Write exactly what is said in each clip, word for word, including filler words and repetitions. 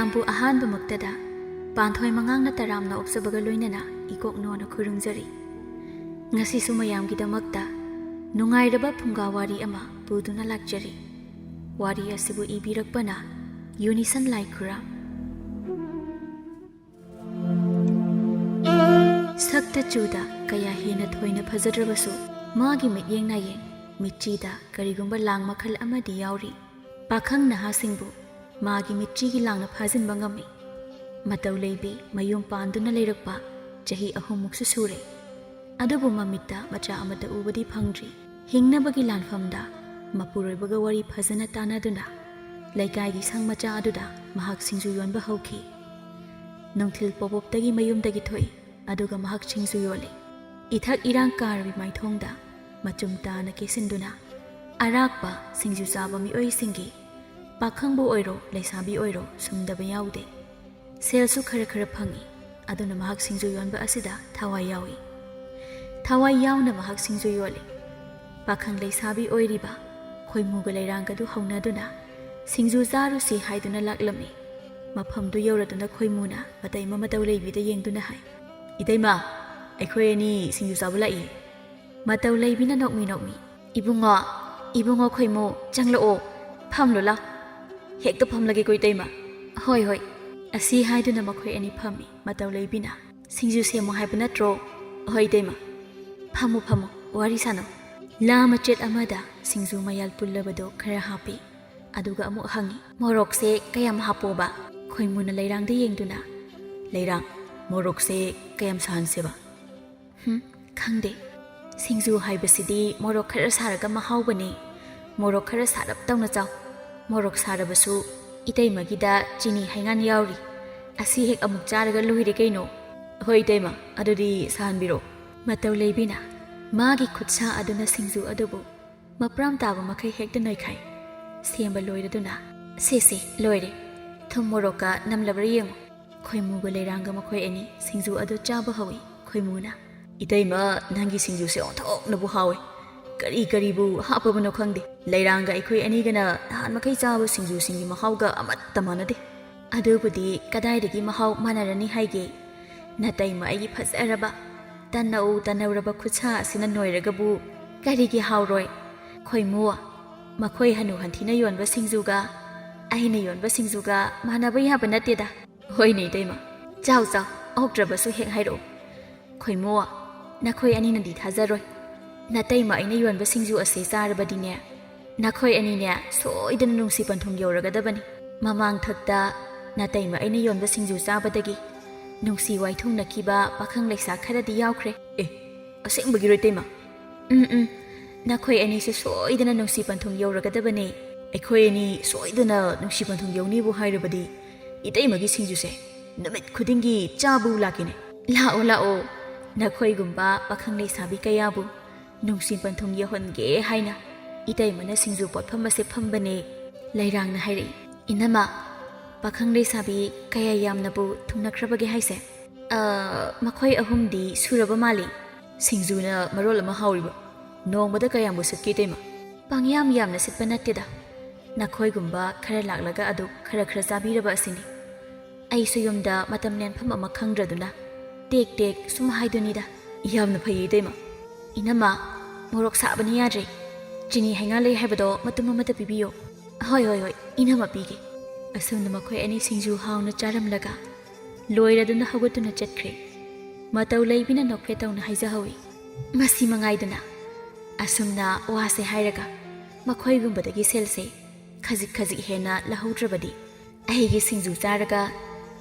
ꯃꯌꯥꯝꯕꯨ ꯑꯍꯥꯟꯕꯃꯛꯇꯗ ꯄꯥꯟꯊꯣꯏ ꯃꯉꯥꯡꯅ ꯇꯔꯥꯝꯅ ꯑꯣꯛꯆꯕꯒ ꯂꯣꯏꯅꯅ ꯏꯀꯣꯛꯅꯣꯅ ꯈꯨꯔꯨꯝꯖꯔꯤ꯫ ꯉꯁꯤꯁꯨ ꯃꯌꯥꯝꯒꯤꯗꯃꯛꯇ ꯅꯨꯡꯉꯥꯏꯔꯕ ꯐꯨꯡꯒꯥ ꯋꯥꯔꯤ ꯑꯃ ꯄꯨꯗꯨꯅ ꯂꯥꯛꯆꯔꯤ꯫ ꯋꯥꯔꯤ ꯑꯁꯤꯕꯨ ꯏꯕꯤꯔꯛꯄꯅ ꯌꯨꯅꯤꯁꯟ ꯂꯥꯏꯈꯨꯔꯥꯝ꯫ ꯁꯛꯇ ꯆꯨꯗ ꯀꯌꯥ ꯍꯦꯟꯅ ꯊꯣꯏꯅ ꯐꯖꯗ꯭ꯔꯕꯁꯨ, ꯃꯥꯒꯤ ꯃꯤꯠꯌꯦꯡ ꯅꯥꯌꯦꯡ, ꯃꯤꯠꯆꯤꯗ ꯀꯔꯤꯒꯨꯝꯕ ꯂꯥꯡ ꯃꯈꯜ ꯑꯃꯗꯤ ꯌꯥꯎꯔꯤ꯫ ꯄꯥꯈꯪ ꯅꯍꯥꯁꯤꯡꯕꯨ ꯃꯥꯒꯤ ꯃꯤꯠꯆꯤꯒꯤ ꯂꯥꯡꯅ ꯐꯥꯖꯤꯟꯕ ꯉꯝꯃꯤ꯫ ꯃꯇꯧ ꯂꯩꯕꯤ ꯃꯌꯨꯝ ꯄꯥꯟꯗꯨꯅ ꯂꯩꯔꯛꯄ ꯆꯍꯤ ꯑꯍꯨꯝꯃꯨꯛꯁꯨ ꯁꯨꯔꯦ꯫ ꯑꯗꯨꯕꯨ ꯃꯃꯤꯠꯇ ꯃꯆꯥ ꯑꯃꯠꯇ ꯎꯕꯗꯤ ꯐꯪꯗ꯭ꯔꯤ꯫ ꯍꯤꯡꯅꯕꯒꯤ ꯂꯥꯟꯐꯝꯗ ꯃꯄꯨꯔꯣꯏꯕꯒ ꯋꯥꯔꯤ ꯐꯖꯅ ꯇꯥꯟꯅꯗꯨꯅ ꯂꯩꯀꯥꯏꯒꯤ ꯁꯪ ꯃꯆꯥ ꯑꯗꯨꯗ ꯃꯍꯥꯛ ꯁꯤꯡꯖꯨ ꯌꯣꯟꯕ ꯍꯧꯈꯤ꯫ ꯅꯨꯡꯊꯤꯜ ꯄꯣꯄꯣꯞꯇꯒꯤ ꯃꯌꯨꯝꯗꯒꯤ ꯊꯣꯛꯏ, ꯑꯗꯨꯒ ꯃꯍꯥꯛ ꯁꯤꯡꯖꯨ ꯌꯣꯜꯂꯤ꯫ ꯏꯊꯛ ꯏꯔꯥꯡ ꯀꯥꯔꯕꯤ ꯃꯥꯏꯊꯣꯡꯗ ꯃꯆꯨꯝ ꯇꯥꯅ ꯀꯦꯁꯤꯟꯗꯨꯅ ꯑꯔꯥꯛꯄ ꯁꯤꯡꯖꯨ ꯆꯥꯕ ꯃꯤꯑꯣꯏꯁꯤꯡꯒꯤ, ꯄꯥꯈꯪꯕꯨ ꯑꯣꯏꯔꯣ ꯂꯩꯁꯥꯕꯤ ꯑꯣꯏꯔꯣ, ꯁꯨꯝꯗꯕ ꯌꯥꯎꯗꯦ꯫ ꯁꯦꯜꯁꯨ ꯈꯔ ꯈꯔ ꯐꯪꯏ, ꯑꯗꯨꯅ ꯃꯍꯥꯛ ꯁꯤꯡꯖꯨ ꯌꯣꯟꯕ ꯑꯁꯤꯗ ꯊꯋꯥꯏ ꯌꯥꯎꯏ꯫ ꯊꯋꯥꯏ ꯌꯥꯎꯅ ꯃꯍꯥꯛ ꯁꯤꯡꯖꯨ ꯌꯣꯜꯂꯤ꯫ ꯄꯥꯈꯪ ꯂꯩꯁꯥꯕꯤ ꯑꯣꯏꯔꯤꯕ ꯈꯣꯏꯃꯨꯒ ꯂꯩꯔꯥꯡꯒꯗꯨ ꯍꯧꯅꯗꯨꯅ ꯁꯤꯡꯖꯨ ꯆꯥꯔꯨꯁꯤ ꯍꯥꯏꯗꯨꯅ ꯂꯥꯛꯂꯝꯃꯤ꯫ ꯃꯐꯝꯗꯨ ꯌꯧꯔꯗꯨꯅ ꯈꯣꯏꯃꯨꯅ ꯃꯇꯩꯃ ꯃꯇꯧ ꯂꯩꯕꯤꯗ ꯌꯦꯡꯗꯨꯅ ꯍꯥꯏ, "ꯏꯇꯩꯃ, ꯑꯩꯈꯣꯏ ꯑꯅꯤ ꯁꯤꯡꯖꯨ ꯆꯥꯕ ꯂꯥꯛꯏ꯫" ꯃꯇꯧ ꯂꯩꯕꯤꯅ ꯅꯣꯛꯃꯤ ꯅꯣꯛꯃꯤ, "ꯏꯕꯨꯡꯉꯣ, ꯏꯕꯨꯡꯉꯣ ꯈꯣꯏꯃꯨ, ꯆꯪꯂꯛꯑꯣ, ꯐꯝꯂꯨ ꯂꯥꯎ꯫" "ꯍꯦꯛꯇ ꯐꯝꯂꯒꯦꯀꯣ ꯏꯇꯩꯃ꯫" "ꯍꯣꯏ, ꯍꯣꯏ꯫" ꯑꯁꯤ ꯍꯥꯏꯗꯨꯅ ꯃꯈꯣꯏ ꯑꯅꯤ ꯐꯝꯃꯤ꯫ ꯃꯇꯧ ꯂꯩꯕꯤꯅ, "ꯁꯤꯡꯖꯨ ꯁꯦꯝꯃꯨ ꯍꯥꯏꯕ ꯅꯠꯇ꯭ꯔꯣ?" "ꯍꯣꯏ ꯏꯇꯩꯃ꯫" "ꯐꯝꯃꯨ, ꯐꯝꯃꯨ, ꯋꯥꯔꯤ ꯁꯥꯟꯅꯧ꯫" ꯂꯥ ꯃꯆꯦꯠ ꯑꯃꯗ ꯁꯤꯡꯖꯨ ꯃꯌꯥꯜ ꯄꯨꯜꯂꯕꯗꯣ ꯈꯔ ꯍꯥꯞꯄꯤ꯫ ꯑꯗꯨꯒ ꯑꯃꯨꯛ ꯍꯪꯉꯤ, "ꯃꯣꯔꯣꯛꯁꯦ ꯀꯌꯥꯝ ꯍꯥꯞꯄꯣꯕ?" ꯈꯣꯏꯃꯨꯅ ꯂꯩꯔꯥꯡꯗ ꯌꯦꯡꯗꯨꯅ, "ꯂꯩꯔꯥꯡ, ꯃꯣꯔꯣꯛꯁꯦ ꯀꯌꯥꯝ ꯁꯥꯍꯟꯁꯦꯕ?" "ꯍꯨꯝ, ꯈꯪꯗꯦ꯫ ꯁꯤꯡꯖꯨ ꯍꯥꯏꯕꯁꯤꯗꯤ ꯃꯣꯔꯣꯛ ꯈꯔ ꯁꯥꯔꯒ ꯃꯍꯥꯎꯕꯅꯦ꯫ ꯃꯣꯔꯣꯛ ꯈꯔ ꯁꯥꯔꯞ ꯇꯧꯅ ꯆꯥꯎ꯫ ꯃꯣꯔꯣꯛ ꯁꯥꯔꯕꯁꯨ ꯏꯇꯩꯃꯒꯤꯗ ꯆꯤꯅꯤ ꯍꯩꯉꯥꯟ ꯌꯥꯎꯔꯤ꯫ ꯑꯁꯤ ꯍꯦꯛ ꯑꯃꯨꯛ ꯆꯥꯔꯒ ꯂꯣꯏꯔꯦ ꯀꯩꯅꯣ꯫" "ꯍꯣꯏ ꯏꯇꯩꯃ, ꯑꯗꯨꯗꯤ ꯁꯥꯍꯟꯕꯤꯔꯣ꯫" ꯃꯇꯧ ꯂꯩꯕꯤꯅ ꯃꯥꯒꯤ ꯈꯨꯠꯁꯥ ꯑꯗꯨꯅ ꯁꯤꯡꯖꯨ ꯑꯗꯨꯕꯨ ꯃꯄ꯭ꯔꯥꯝ ꯇꯥꯕ ꯃꯈꯩ ꯍꯦꯛꯇ ꯅꯣꯏꯈꯥꯏ꯫ ꯁꯦꯝꯕ ꯂꯣꯏꯔꯗꯨꯅ, "ꯁꯦ, ꯁꯦ, ꯂꯣꯏꯔꯦ꯫ ꯊꯨꯝ ꯃꯣꯔꯣꯛꯀ ꯅꯝꯂꯕ꯭ꯔꯥ ꯌꯦꯡꯉꯨ꯫" ꯈꯣꯏꯃꯨꯒ ꯂꯩꯔꯥꯡꯒ ꯃꯈꯣꯏ ꯑꯅꯤ ꯁꯤꯡꯖꯨ ꯑꯗꯨ ꯆꯥꯕ ꯍꯧꯏ꯫ ꯈꯣꯏꯃꯨꯅ, "ꯏꯇꯩꯃ, ꯅꯪꯒꯤ ꯁꯤꯡꯖꯨꯁꯦ ꯑꯣꯟꯊꯣꯛꯅꯕꯨ ꯍꯥꯎꯏ꯫ ꯀꯔꯤ ꯀꯔꯤꯕꯨ ꯍꯥꯞꯄꯕꯅꯣ ꯈꯪꯗꯦ꯫ ꯂꯩꯔꯥꯡꯒ ꯑꯩꯈꯣꯏ ꯑꯅꯤꯒꯅ ꯅꯍꯥꯟ ꯃꯈꯩ ꯆꯥꯕ ꯁꯤꯡꯖꯨꯁꯤꯡꯒꯤ ꯃꯍꯥꯎꯒ ꯑꯃꯠꯇ ꯃꯥꯟꯅꯗꯦ꯫" ꯑꯗꯨꯕꯨꯗꯤ ꯀꯗꯥꯏꯗꯒꯤ ꯃꯍꯥꯎ ꯃꯥꯟꯅꯔꯅꯤ ꯍꯥꯏꯒꯦ? ꯅꯇꯩꯃ ꯑꯩꯒꯤ ꯐꯖꯔꯕ, ꯇꯟꯅꯧ ꯇꯟꯅꯧꯔꯕ ꯈꯨꯠꯁꯥ ꯑꯁꯤꯅ ꯅꯣꯏꯔꯒꯕꯨ ꯀꯔꯤꯒꯤ ꯍꯥꯎꯔꯣꯏ? ꯈꯣꯏꯃꯨ, ꯃꯈꯣꯏ ꯍꯅꯨ ꯍꯟꯊꯤꯅ ꯌꯣꯟꯕ ꯁꯤꯡꯖꯨꯒ ꯑꯩꯅ ꯌꯣꯟꯕ ꯁꯤꯡꯖꯨꯒ ꯃꯥꯟꯅꯕ ꯌꯥꯕ ꯅꯠꯇꯦꯗ꯫ ꯍꯣꯏꯅꯦ ꯏꯇꯩꯃ, ꯆꯥꯎ ꯆꯥꯎ, ꯑꯣꯛꯇ꯭ꯔꯕꯁꯨ ꯍꯦꯛ ꯍꯥꯏꯔꯛꯎ꯫ ꯈꯣꯏꯃꯨ, ꯅꯈꯣꯏ ꯑꯅꯤꯅꯗꯤ ꯊꯥꯖꯔꯣꯏ꯫ ꯅꯇꯩꯃ ꯑꯩꯅ ꯌꯣꯟꯕ ꯁꯤꯡꯖꯨ ꯑꯁꯤ ꯆꯥꯔꯕꯗꯤꯅꯦ, ꯅꯈꯣꯏ ꯑꯅꯤꯅꯦ ꯁꯣꯏꯗꯅ ꯅꯨꯡꯁꯤ ꯄꯟꯊꯨꯡ ꯌꯧꯔꯒꯗꯕꯅꯤ꯫ ꯃꯃꯥꯡꯊꯛꯇ ꯅꯇꯩꯃ ꯑꯩꯅ ꯌꯣꯟꯕ ꯁꯤꯡꯖꯨ ꯆꯥꯕꯗꯒꯤ ꯅꯨꯡꯁꯤ ꯋꯥꯏꯊꯨꯡꯅꯈꯤꯕ ꯄꯥꯈꯪ ꯂꯩꯁꯥ ꯈꯔꯗꯤ ꯌꯥꯎꯈ꯭ꯔꯦ꯫ ꯑꯦ, ꯑꯁꯦꯡꯕꯒꯤꯔꯣ ꯏꯇꯩꯃ? ꯎꯝ, ꯎꯝ꯫ ꯅꯈꯣꯏ ꯑꯅꯤꯁꯨ ꯁꯣꯏꯗꯅ ꯅꯨꯡꯁꯤ ꯄꯟꯊꯨꯡ ꯌꯧꯔꯒꯗꯕꯅꯦ꯫ ꯑꯩꯈꯣꯏ ꯑꯅꯤ ꯁꯣꯏꯗꯅ ꯅꯨꯡꯁꯤ ꯄꯟꯊꯨꯡ ꯌꯧꯅꯤꯕꯨ ꯍꯥꯏꯔꯕꯗꯤ ꯏꯇꯩꯃꯒꯤ ꯁꯤꯡꯖꯨꯁꯦ ꯅꯨꯃꯤꯠ ꯈꯨꯗꯤꯡꯒꯤ ꯆꯥꯕꯨ ꯂꯥꯛꯀꯦꯅꯦ꯫ ꯂꯥꯛꯑꯣ, ꯂꯥꯛꯑꯣ꯫ ꯅꯈꯣꯏꯒꯨꯝꯕ ꯄꯥꯈꯪ ꯂꯩꯁꯥꯕꯤ ꯀꯌꯥꯕꯨ ꯅꯨꯡꯁꯤ ꯄꯟꯊꯨꯡ ꯌꯧꯍꯟꯒꯦ ꯍꯥꯏꯅ ꯏꯇꯩꯃꯅ ꯁꯤꯡꯖꯨ ꯄꯣꯠꯐꯝ ꯑꯁꯦ ꯐꯝꯕꯅꯦ꯫ ꯂꯩꯔꯥꯡꯅ ꯍꯥꯏꯔꯛꯏ, "ꯏꯅꯝꯃ, ꯄꯥꯈꯪ ꯂꯩꯁꯥꯕꯤ ꯀꯌꯥ ꯌꯥꯝꯅꯕꯨ ꯊꯨꯡꯅꯈ꯭ꯔꯕꯒꯦ ꯍꯥꯏꯁꯦ?" "ꯑ, ꯃꯈꯣꯏ ꯑꯍꯨꯝꯗꯤ ꯁꯨꯔꯕ ꯃꯥꯜꯂꯤ꯫ ꯁꯤꯡꯖꯨꯅ ꯃꯔꯣꯜ ꯑꯃ ꯍꯥꯎꯔꯤꯕ꯫ ꯅꯣꯡꯃꯗ ꯀꯌꯥꯝꯕꯨ ꯁꯤꯠꯀꯦ ꯏꯇꯩꯃ?" "ꯄꯪꯌꯥꯝ ꯌꯥꯝꯅ ꯁꯤꯠꯄ ꯅꯠꯇꯦꯗ꯫ ꯅꯈꯣꯏꯒꯨꯝꯕ ꯈꯔ ꯂꯥꯛꯂꯒ ꯑꯗꯨ ꯈꯔ ꯈꯔ ꯆꯥꯕꯤꯔꯕ ꯑꯁꯤꯅꯤ꯫ ꯑꯩꯁꯨ ꯌꯨꯝꯗ ꯃꯇꯝ ꯂꯦꯟꯐꯝ ꯑꯃ ꯈꯪꯗ꯭ꯔꯗꯨꯅ ꯇꯦꯛ ꯇꯦꯛ ꯁꯨꯝ ꯍꯥꯏꯗꯨꯅꯤꯗ꯫" "ꯌꯥꯝꯅ ꯐꯩꯌꯦ ꯏꯇꯩꯃ꯫ ꯏꯅꯝꯃ, ꯃꯣꯔꯣꯛ ꯁꯥꯕꯅ ꯌꯥꯗ꯭ꯔꯦ꯫ ꯆꯤꯅꯤ ꯍꯩꯉꯥ ꯂꯩ ꯍꯥꯏꯕꯗꯣ ꯃꯇꯨꯝ ꯑꯃꯇ ꯄꯤꯕꯤꯌꯣ꯫" "ꯍꯣꯏ, ꯍꯣꯏ, ꯍꯣꯏ, ꯏꯅꯝꯃ ꯄꯤꯒꯦ꯫" ꯑꯁꯨꯝꯅ ꯃꯈꯣꯏ ꯑꯅꯤ ꯁꯤꯡꯖꯨ ꯍꯥꯎꯅ ꯆꯥꯔꯝꯂꯒ ꯂꯣꯏꯔꯗꯨꯅ ꯍꯧꯒꯠꯇꯨꯅ ꯆꯠꯈ꯭ꯔꯦ꯫ ꯃꯇꯧ ꯂꯩꯕꯤꯅ ꯅꯣꯛꯐꯦꯠ ꯇꯧꯅ ꯍꯥꯏꯖꯍꯧꯏ, "ꯃꯁꯤ ꯃꯉꯥꯏꯗꯅ꯫" ꯑꯁꯨꯝꯅ ꯋꯥꯁꯦ ꯍꯥꯏꯔꯒ ꯃꯈꯣꯏꯒꯨꯝꯕꯗꯒꯤ ꯁꯦꯜꯁꯦ ꯈꯖꯤꯛ ꯈꯖꯤꯛ ꯍꯦꯟꯅ ꯂꯧꯍꯧꯗ꯭ꯔꯕꯗꯤ ꯑꯩꯒꯤ ꯁꯤꯡꯖꯨ ꯆꯥꯔꯒ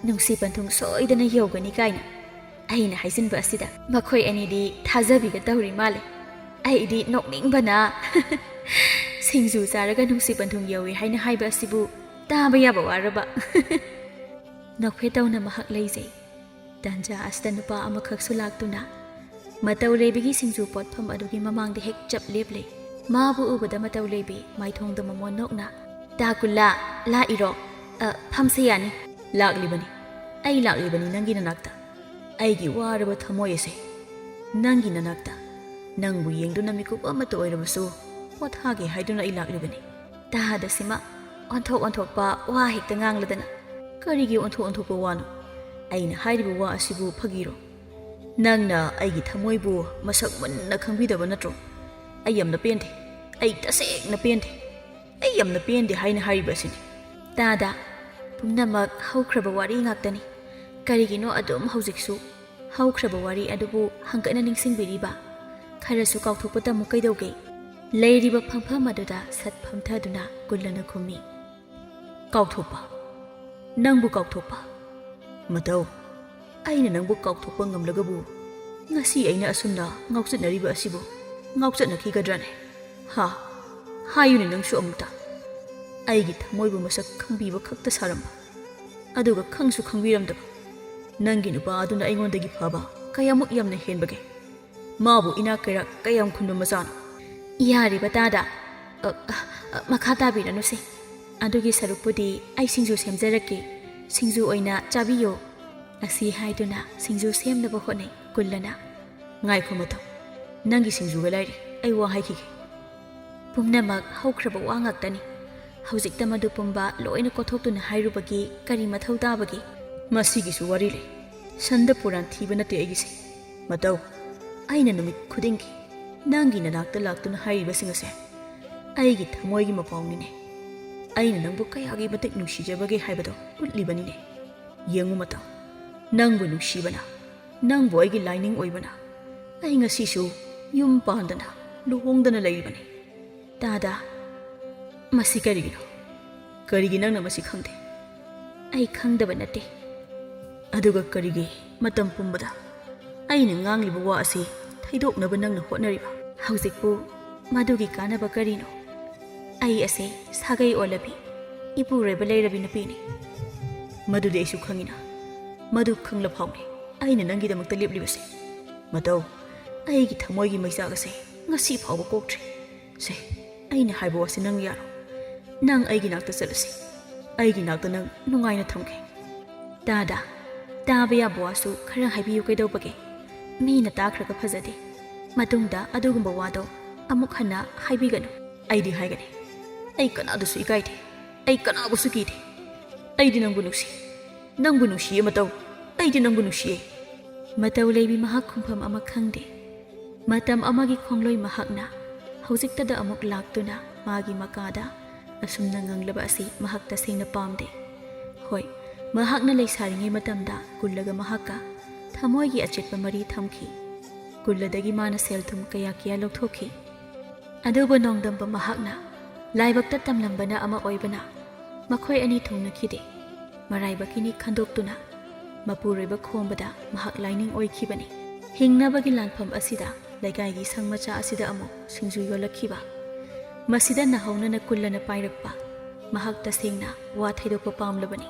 ꯅꯨꯡꯁꯤ ꯄꯟꯊꯨꯡ ꯁꯣꯏꯗꯅ ꯌꯧꯒꯅꯤ ꯀꯥꯏꯅ ꯑꯩꯅ ꯍꯥꯏꯖꯤꯟꯕ ꯑꯁꯤꯗ ꯃꯈꯣꯏ ꯑꯅꯤꯗꯤ ꯊꯥꯖꯕꯤꯒ ꯇꯧꯔꯤ ꯃꯥꯜꯂꯦ꯫ ꯑꯩꯗꯤ ꯅꯣꯛꯅꯤꯡꯕꯅ ꯁꯤꯡꯖꯨ ꯆꯥꯔꯒ ꯅꯨꯡꯁꯤ ꯄꯟꯊꯨꯡ ꯌꯧꯏ ꯍꯥꯏꯅ ꯍꯥꯏꯕ ꯑꯁꯤꯕꯨ ꯇꯥꯕ ꯌꯥꯕ ꯋꯥꯔꯕ꯫ ꯅꯣꯛꯐꯦꯠ ꯇꯧꯅ ꯃꯍꯥꯛ ꯂꯩꯖꯩ꯫ ꯇꯥꯟꯖꯥ ꯑꯁꯤꯗ ꯅꯨꯄꯥ ꯑꯃꯈꯛꯁꯨ ꯂꯥꯛꯇꯨꯅ ꯃꯇꯧ ꯂꯩꯕꯤꯒꯤ ꯁꯤꯡꯖꯨ ꯄꯣꯠꯐꯝ ꯑꯗꯨꯒꯤ ꯃꯃꯥꯡꯗ ꯍꯦꯛ ꯆꯞ ꯂꯦꯞꯂꯦ꯫ ꯃꯥꯕꯨ ꯎꯕꯗ ꯃꯇꯧ ꯂꯩꯕꯤ ꯃꯥꯏꯊꯣꯡꯗ ꯃꯃꯣꯟ ꯅꯣꯛꯅ, "ꯇꯥ ꯀꯨꯜꯂꯥ, ꯂꯥꯛꯏꯔꯣ? ꯑ, ꯐꯝꯁꯦ ꯌꯥꯅꯤ꯫" "ꯂꯥꯛꯂꯤꯕꯅꯤ, ꯑꯩ ꯂꯥꯛꯂꯤꯕꯅꯤ ꯅꯪꯒꯤ ꯅꯅꯥꯛꯇ꯫ ꯑꯩꯒꯤ ꯋꯥꯔꯕ ꯊꯃꯣꯏ ꯑꯁꯦ ꯅꯪꯒꯤ ꯅꯅꯥꯛꯇ ꯅꯪꯕꯨ ꯌꯦꯡꯗꯨꯅ ꯃꯤꯀꯨꯞ ꯑꯃꯠꯇ ꯑꯣꯏꯔꯕꯁꯨ ꯄꯣꯊꯥꯒꯦ ꯍꯥꯏꯗꯨꯅ ꯑꯩ ꯂꯥꯛꯂꯤꯕꯅꯤ꯫" ꯇꯥꯗ ꯁꯤꯃ ꯑꯣꯟꯊꯣꯛ ꯑꯣꯟꯊꯣꯛꯄ ꯋꯥ ꯍꯦꯛꯇ ꯉꯥꯡꯂꯗꯅ ꯀꯔꯤꯒꯤ ꯑꯣꯟꯊꯣꯛ ꯑꯣꯟꯊꯣꯛꯄ ꯋꯥꯅꯣ? ꯑꯩꯅ ꯍꯥꯏꯔꯤꯕ ꯋꯥ ꯑꯁꯤꯕꯨ ꯐꯥꯒꯤꯔꯣ? ꯅꯪꯅ ꯑꯩꯒꯤ ꯊꯃꯣꯏꯕꯨ ꯃꯁꯛ ꯃꯨꯟꯅ ꯈꯪꯕꯤꯗꯕ ꯅꯠꯇ꯭ꯔꯣ? ꯑꯩ ꯌꯥꯝꯅ ꯄꯦꯟꯗꯦ꯫ ꯑꯩ ꯇꯁꯦꯡꯅ ꯄꯦꯟꯗꯦ꯫ ꯑꯩ ꯌꯥꯝꯅ ꯄꯦꯟꯗꯦ ꯍꯥꯏꯅ ꯍꯥꯏꯔꯤꯕ ꯑꯁꯤꯅꯤ꯫ ꯇꯥꯗ, ꯄꯨꯝꯅꯃꯛ ꯍꯧꯈ꯭ꯔꯕ ꯋꯥꯔꯤ ꯉꯥꯛꯇꯅꯤ꯫ ꯀꯔꯤꯒꯤꯅꯣ ꯑꯗꯨꯝ ꯍꯧꯖꯤꯛꯁꯨ ꯍꯧꯈ꯭ꯔꯕ ꯋꯥꯔꯤ ꯑꯗꯨꯕꯨ ꯍꯪꯀꯠꯅ ꯅꯤꯡꯁꯤꯡꯕꯤꯔꯤꯕ? ꯈꯔꯁꯨ ꯀꯥꯎꯊꯣꯛꯄ ꯇꯝꯃꯨ ꯀꯩꯗꯧꯒꯦ? ꯂꯩꯔꯤꯕ ꯐꯝꯐꯝ ꯑꯗꯨꯗ ꯁꯠ ꯐꯝꯊꯗꯨꯅ ꯀꯨꯜꯂꯅ ꯈꯨꯝꯃꯤ꯫ ꯀꯥꯎꯊꯣꯛꯄ? ꯅꯪꯕꯨ ꯀꯥꯎꯊꯣꯛꯄ? ꯃꯇꯧ, ꯑꯩꯅ ꯅꯪꯕꯨ ꯀꯥꯎꯊꯣꯛꯄ ꯉꯝꯂꯒꯕꯨ ꯉꯁꯤ ꯑꯩꯅ ꯑꯁꯨꯝꯅ ꯉꯥꯎꯆꯠꯅꯔꯤꯕ ꯑꯁꯤꯕꯨ ꯉꯥꯎꯆꯠꯅꯈꯤꯒꯗ꯭ꯔꯅꯦ? ꯍꯥ? ꯍꯥꯏꯌꯨꯅꯦ ꯅꯪꯁꯨ ꯑꯃꯨꯛꯇ꯫ ꯑꯩꯒꯤ ꯊꯃꯣꯏꯕꯨ ꯃꯁꯛ ꯈꯪꯕꯤꯕ ꯈꯛꯇ ꯁꯥꯔꯝꯕ, ꯑꯗꯨꯒ ꯈꯪꯁꯨ ꯈꯪꯕꯤꯔꯝꯗꯕ ꯅꯪꯒꯤ ꯅꯨꯄꯥ ꯑꯗꯨꯅ ꯑꯩꯉꯣꯟꯗꯒꯤ ꯐꯕ ꯀꯌꯥꯃꯨꯛ ꯌꯥꯝꯅ ꯍꯦꯟꯕꯒꯦ? ꯃꯥꯕꯨ ꯏꯅꯥꯛ ꯀꯩꯔꯥꯛ ꯀꯌꯥꯝ ꯈꯨꯟꯕ ꯃꯆꯥꯅꯣ? ꯌꯥꯔꯦꯕ ꯇꯥꯗ꯫ ꯑ, ꯑ, ꯑ, ꯃꯈꯥ ꯇꯥꯕꯤꯔꯅꯨꯁꯦ꯫ ꯑꯗꯨꯒꯤ ꯁꯔꯨꯛꯄꯨꯗꯤ ꯑꯩ ꯁꯤꯡꯖꯨ ꯁꯦꯝꯖꯔꯛꯀꯦ꯫ ꯁꯤꯡꯖꯨ ꯑꯣꯏꯅ ꯆꯥꯕꯤꯌꯣ꯫ ꯑꯁꯤ ꯍꯥꯏꯗꯨꯅ ꯁꯤꯡꯖꯨ ꯁꯦꯝꯅꯕ ꯍꯣꯠꯅꯩ ꯀꯨꯜꯂꯅ꯫ ꯉꯥꯏꯈꯣ ꯃꯇꯧ, ꯅꯪꯒꯤ ꯁꯤꯡꯖꯨꯒ ꯂꯥꯏꯔꯤ, ꯑꯩ ꯋꯥ ꯍꯥꯏꯈꯤꯒꯦ꯫ ꯄꯨꯝꯅꯃꯛ ꯍꯧꯈ꯭ꯔꯕ ꯋꯥ ꯉꯥꯛꯇꯅꯤ꯫ ꯍꯧꯖꯤꯛꯇ ꯃꯗꯨ ꯄꯨꯝꯕ ꯂꯣꯏꯅ ꯀꯣꯊꯣꯛꯇꯨꯅ ꯍꯥꯏꯔꯨꯕꯒꯤ ꯀꯔꯤ ꯃꯊꯧ ꯇꯥꯕꯒꯦ? ꯃꯁꯤꯒꯤꯁꯨ ꯋꯥꯔꯤ ꯂꯩ꯫ ꯁꯟꯗ ꯄꯨꯔꯥꯟ ꯊꯤꯕ ꯅꯠꯇꯦ ꯑꯩꯒꯤꯁꯦ꯫ ꯃꯇꯧ, ꯑꯩꯅ ꯅꯨꯃꯤꯠ ꯈꯨꯗꯤꯡꯒꯤ ꯅꯪꯒꯤ ꯅꯅꯥꯛꯇ ꯂꯥꯛꯇꯨꯅ ꯍꯥꯏꯔꯤꯕꯁꯤꯡ ꯑꯁꯦ ꯑꯩꯒꯤ ꯊꯃꯣꯏꯒꯤ ꯃꯄꯥꯎꯅꯤꯅꯦ꯫ ꯑꯩꯅ ꯅꯪꯕꯨ ꯀꯌꯥꯒꯤ ꯃꯇꯤꯛ ꯅꯨꯡꯁꯤꯖꯕꯒꯦ ꯍꯥꯏꯕꯗꯣ ꯎꯠꯂꯤꯕꯅꯤꯅꯦ꯫ ꯌꯦꯡꯉꯨ ꯃꯇꯧ, ꯅꯪꯕꯨ ꯅꯨꯡꯁꯤꯕꯅ, ꯅꯪꯕꯨ ꯑꯩꯒꯤ ꯂꯥꯏꯅꯤꯡ ꯑꯣꯏꯕꯅ ꯑꯩ ꯉꯁꯤꯁꯨ ꯌꯨꯝ ꯄꯥꯟꯗꯅ ꯂꯨꯍꯣꯡꯗꯅ ꯂꯩꯔꯤꯕꯅꯤ꯫ ꯇꯥꯗ, ꯃꯁꯤ ꯀꯔꯤꯒꯤꯅꯣ? ꯀꯔꯤꯒꯤ ꯅꯪꯅ ꯃꯁꯤ ꯈꯪꯗꯦ? ꯑꯩ ꯈꯪꯗꯕ ꯅꯠꯇꯦ꯫ ꯑꯗꯨꯒ ꯀꯔꯤꯒꯤ ꯃꯇꯝ ꯄꯨꯝꯕꯗ ꯑꯩꯅ ꯉꯥꯡꯂꯤꯕ ꯋꯥ ꯑꯁꯤ ꯊꯩꯗꯣꯛꯅꯕ ꯅꯪꯅ ꯍꯣꯠꯅꯔꯤꯕ? ꯍꯧꯖꯤꯛꯄꯨ ꯃꯗꯨꯒꯤ ꯀꯥꯟꯅꯕ ꯀꯔꯤꯅꯣ? ꯑꯩ ꯑꯁꯦ ꯁꯥꯒꯩ ꯑꯣꯜꯂꯕꯤ, ꯏꯄꯨꯔꯣꯏꯕ ꯂꯩꯔꯕꯤ ꯅꯨꯄꯤꯅꯤ꯫ ꯃꯗꯨꯗꯤ ꯑꯩꯁꯨ ꯈꯪꯉꯤꯅ꯫ ꯃꯗꯨ ꯈꯪꯂ ꯐꯥꯎꯅꯤ ꯑꯩꯅ ꯅꯪꯒꯤꯗꯃꯛꯇ ꯂꯦꯞꯂꯤꯕꯁꯦ꯫ ꯃꯇꯧ, ꯑꯩꯒꯤ ꯊꯃꯣꯏꯒꯤ ꯃꯩꯆꯥꯛ ꯑꯁꯦ ꯉꯁꯤ ꯐꯥꯎꯕ ꯀꯣꯛꯇ꯭ꯔꯤ꯫ ꯁꯦ, ꯑꯩꯅ ꯍꯥꯏꯕ ꯋꯥꯁꯦ ꯅꯪ ꯌꯥꯔꯣ? ꯅꯪ ꯑꯩꯒꯤ ꯅꯥꯛꯇ ꯆꯠꯂꯁꯤ꯫ ꯑꯩꯒꯤ ꯅꯥꯛꯇ ꯅꯪ ꯅꯨꯡꯉꯥꯏꯅ ꯊꯝꯒꯦ꯫ ꯇꯥꯗ, ꯇꯥꯕ ꯌꯥꯕ ꯋꯥꯁꯨ ꯈꯔ ꯍꯥꯏꯕꯤꯌꯨ ꯀꯩꯗꯧꯕꯒꯦ? ꯃꯤꯅ ꯇꯥꯈ꯭ꯔꯒ ꯐꯖꯗꯦ꯫ ꯃꯇꯨꯡꯗ ꯑꯗꯨꯒꯨꯝꯕ ꯋꯥꯗꯣ ꯑꯃꯨꯛ ꯍꯟꯅ ꯍꯥꯏꯕꯤꯒꯅꯨ꯫ ꯑꯩꯗꯤ ꯍꯥꯏꯒꯅꯤ꯫ ꯑꯩ ꯀꯅꯥꯗꯁꯨ ꯏꯀꯥꯏꯗꯦ꯫ ꯑꯩ ꯀꯅꯥꯕꯨꯁꯨ ꯀꯤꯗꯦ꯫ ꯑꯩꯗꯤ ꯅꯪꯕꯨ ꯅꯨꯡꯁꯤ꯫ ꯅꯪꯕꯨ ꯅꯨꯡꯁꯤꯌꯦ ꯃꯇꯧ꯫ ꯑꯩꯗꯤ ꯅꯪꯕꯨ ꯅꯨꯡꯁꯤꯌꯦ꯫ ꯃꯇꯧ ꯂꯩꯕꯤ ꯃꯍꯥꯛ ꯈꯨꯝꯐꯝ ꯑꯃ ꯈꯪꯗꯦ꯫ ꯃꯇꯝ ꯑꯃꯒꯤ ꯈꯣꯡꯂꯣꯏ ꯃꯍꯥꯛꯅ ꯍꯧꯖꯤꯛꯇꯗ ꯑꯃꯨꯛ ꯂꯥꯛꯇꯨꯅ ꯃꯥꯒꯤ ꯃꯀꯥꯗ ꯑꯁꯨꯝꯅ ꯉꯪꯂꯕ ꯑꯁꯤ ꯃꯍꯥꯛ ꯇꯁꯦꯡꯅ ꯄꯥꯝꯗꯦ꯫ ꯍꯣꯏ, ꯃꯍꯥꯛꯅ ꯂꯩꯁꯥꯔꯤꯉꯩ ꯃꯇꯝꯗ ꯀꯨꯜꯂꯒ ꯃꯍꯥꯛꯀ ꯊꯃꯣꯏꯒꯤ ꯑꯆꯦꯠꯄ ꯃꯔꯤ ꯊꯝꯈꯤ꯫ ꯀꯨꯜꯂꯗꯒꯤ ꯃꯥꯅ ꯁꯦꯜ ꯊꯨꯝ ꯀꯌꯥ ꯀꯌꯥ ꯂꯧꯊꯣꯛꯈꯤ꯫ ꯑꯗꯨꯕꯨ ꯅꯣꯡꯗꯝꯕ ꯃꯍꯥꯛꯅ ꯂꯥꯏꯕꯛꯇ ꯇꯝꯂꯝꯕꯅ ꯑꯃ ꯑꯣꯏꯕꯅ ꯃꯈꯣꯏ ꯑꯅꯤ ꯊꯨꯡꯅꯈꯤꯗꯦ꯫ ꯃꯔꯥꯏꯕꯛꯀꯤꯅꯤ ꯈꯟꯗꯣꯛꯇꯨꯅ ꯃꯄꯨꯔꯣꯏꯕ ꯈꯣꯝꯕꯗ ꯃꯍꯥꯛ ꯂꯥꯏꯅꯤꯡ ꯑꯣꯏꯈꯤꯕꯅꯤ꯫ ꯍꯤꯡꯅꯕꯒꯤ ꯂꯥꯟꯐꯝ ꯑꯁꯤꯗ ꯂꯩꯀꯥꯏꯒꯤ ꯁꯪ ꯃꯆꯥ ꯑꯁꯤꯗ ꯑꯃꯨꯛ ꯁꯤꯡꯖꯨ ꯌꯣꯜꯂꯛꯈꯤꯕ꯫ ꯃꯁꯤꯗ ꯅꯍꯧꯅꯅ ꯀꯨꯜꯂꯅ ꯄꯥꯏꯔꯛꯄ꯫ ꯃꯍꯥꯛ ꯇꯁꯦꯡꯅ ꯋꯥ ꯊꯩꯗꯣꯛꯄ ꯄꯥꯝꯂꯕꯅꯤ꯫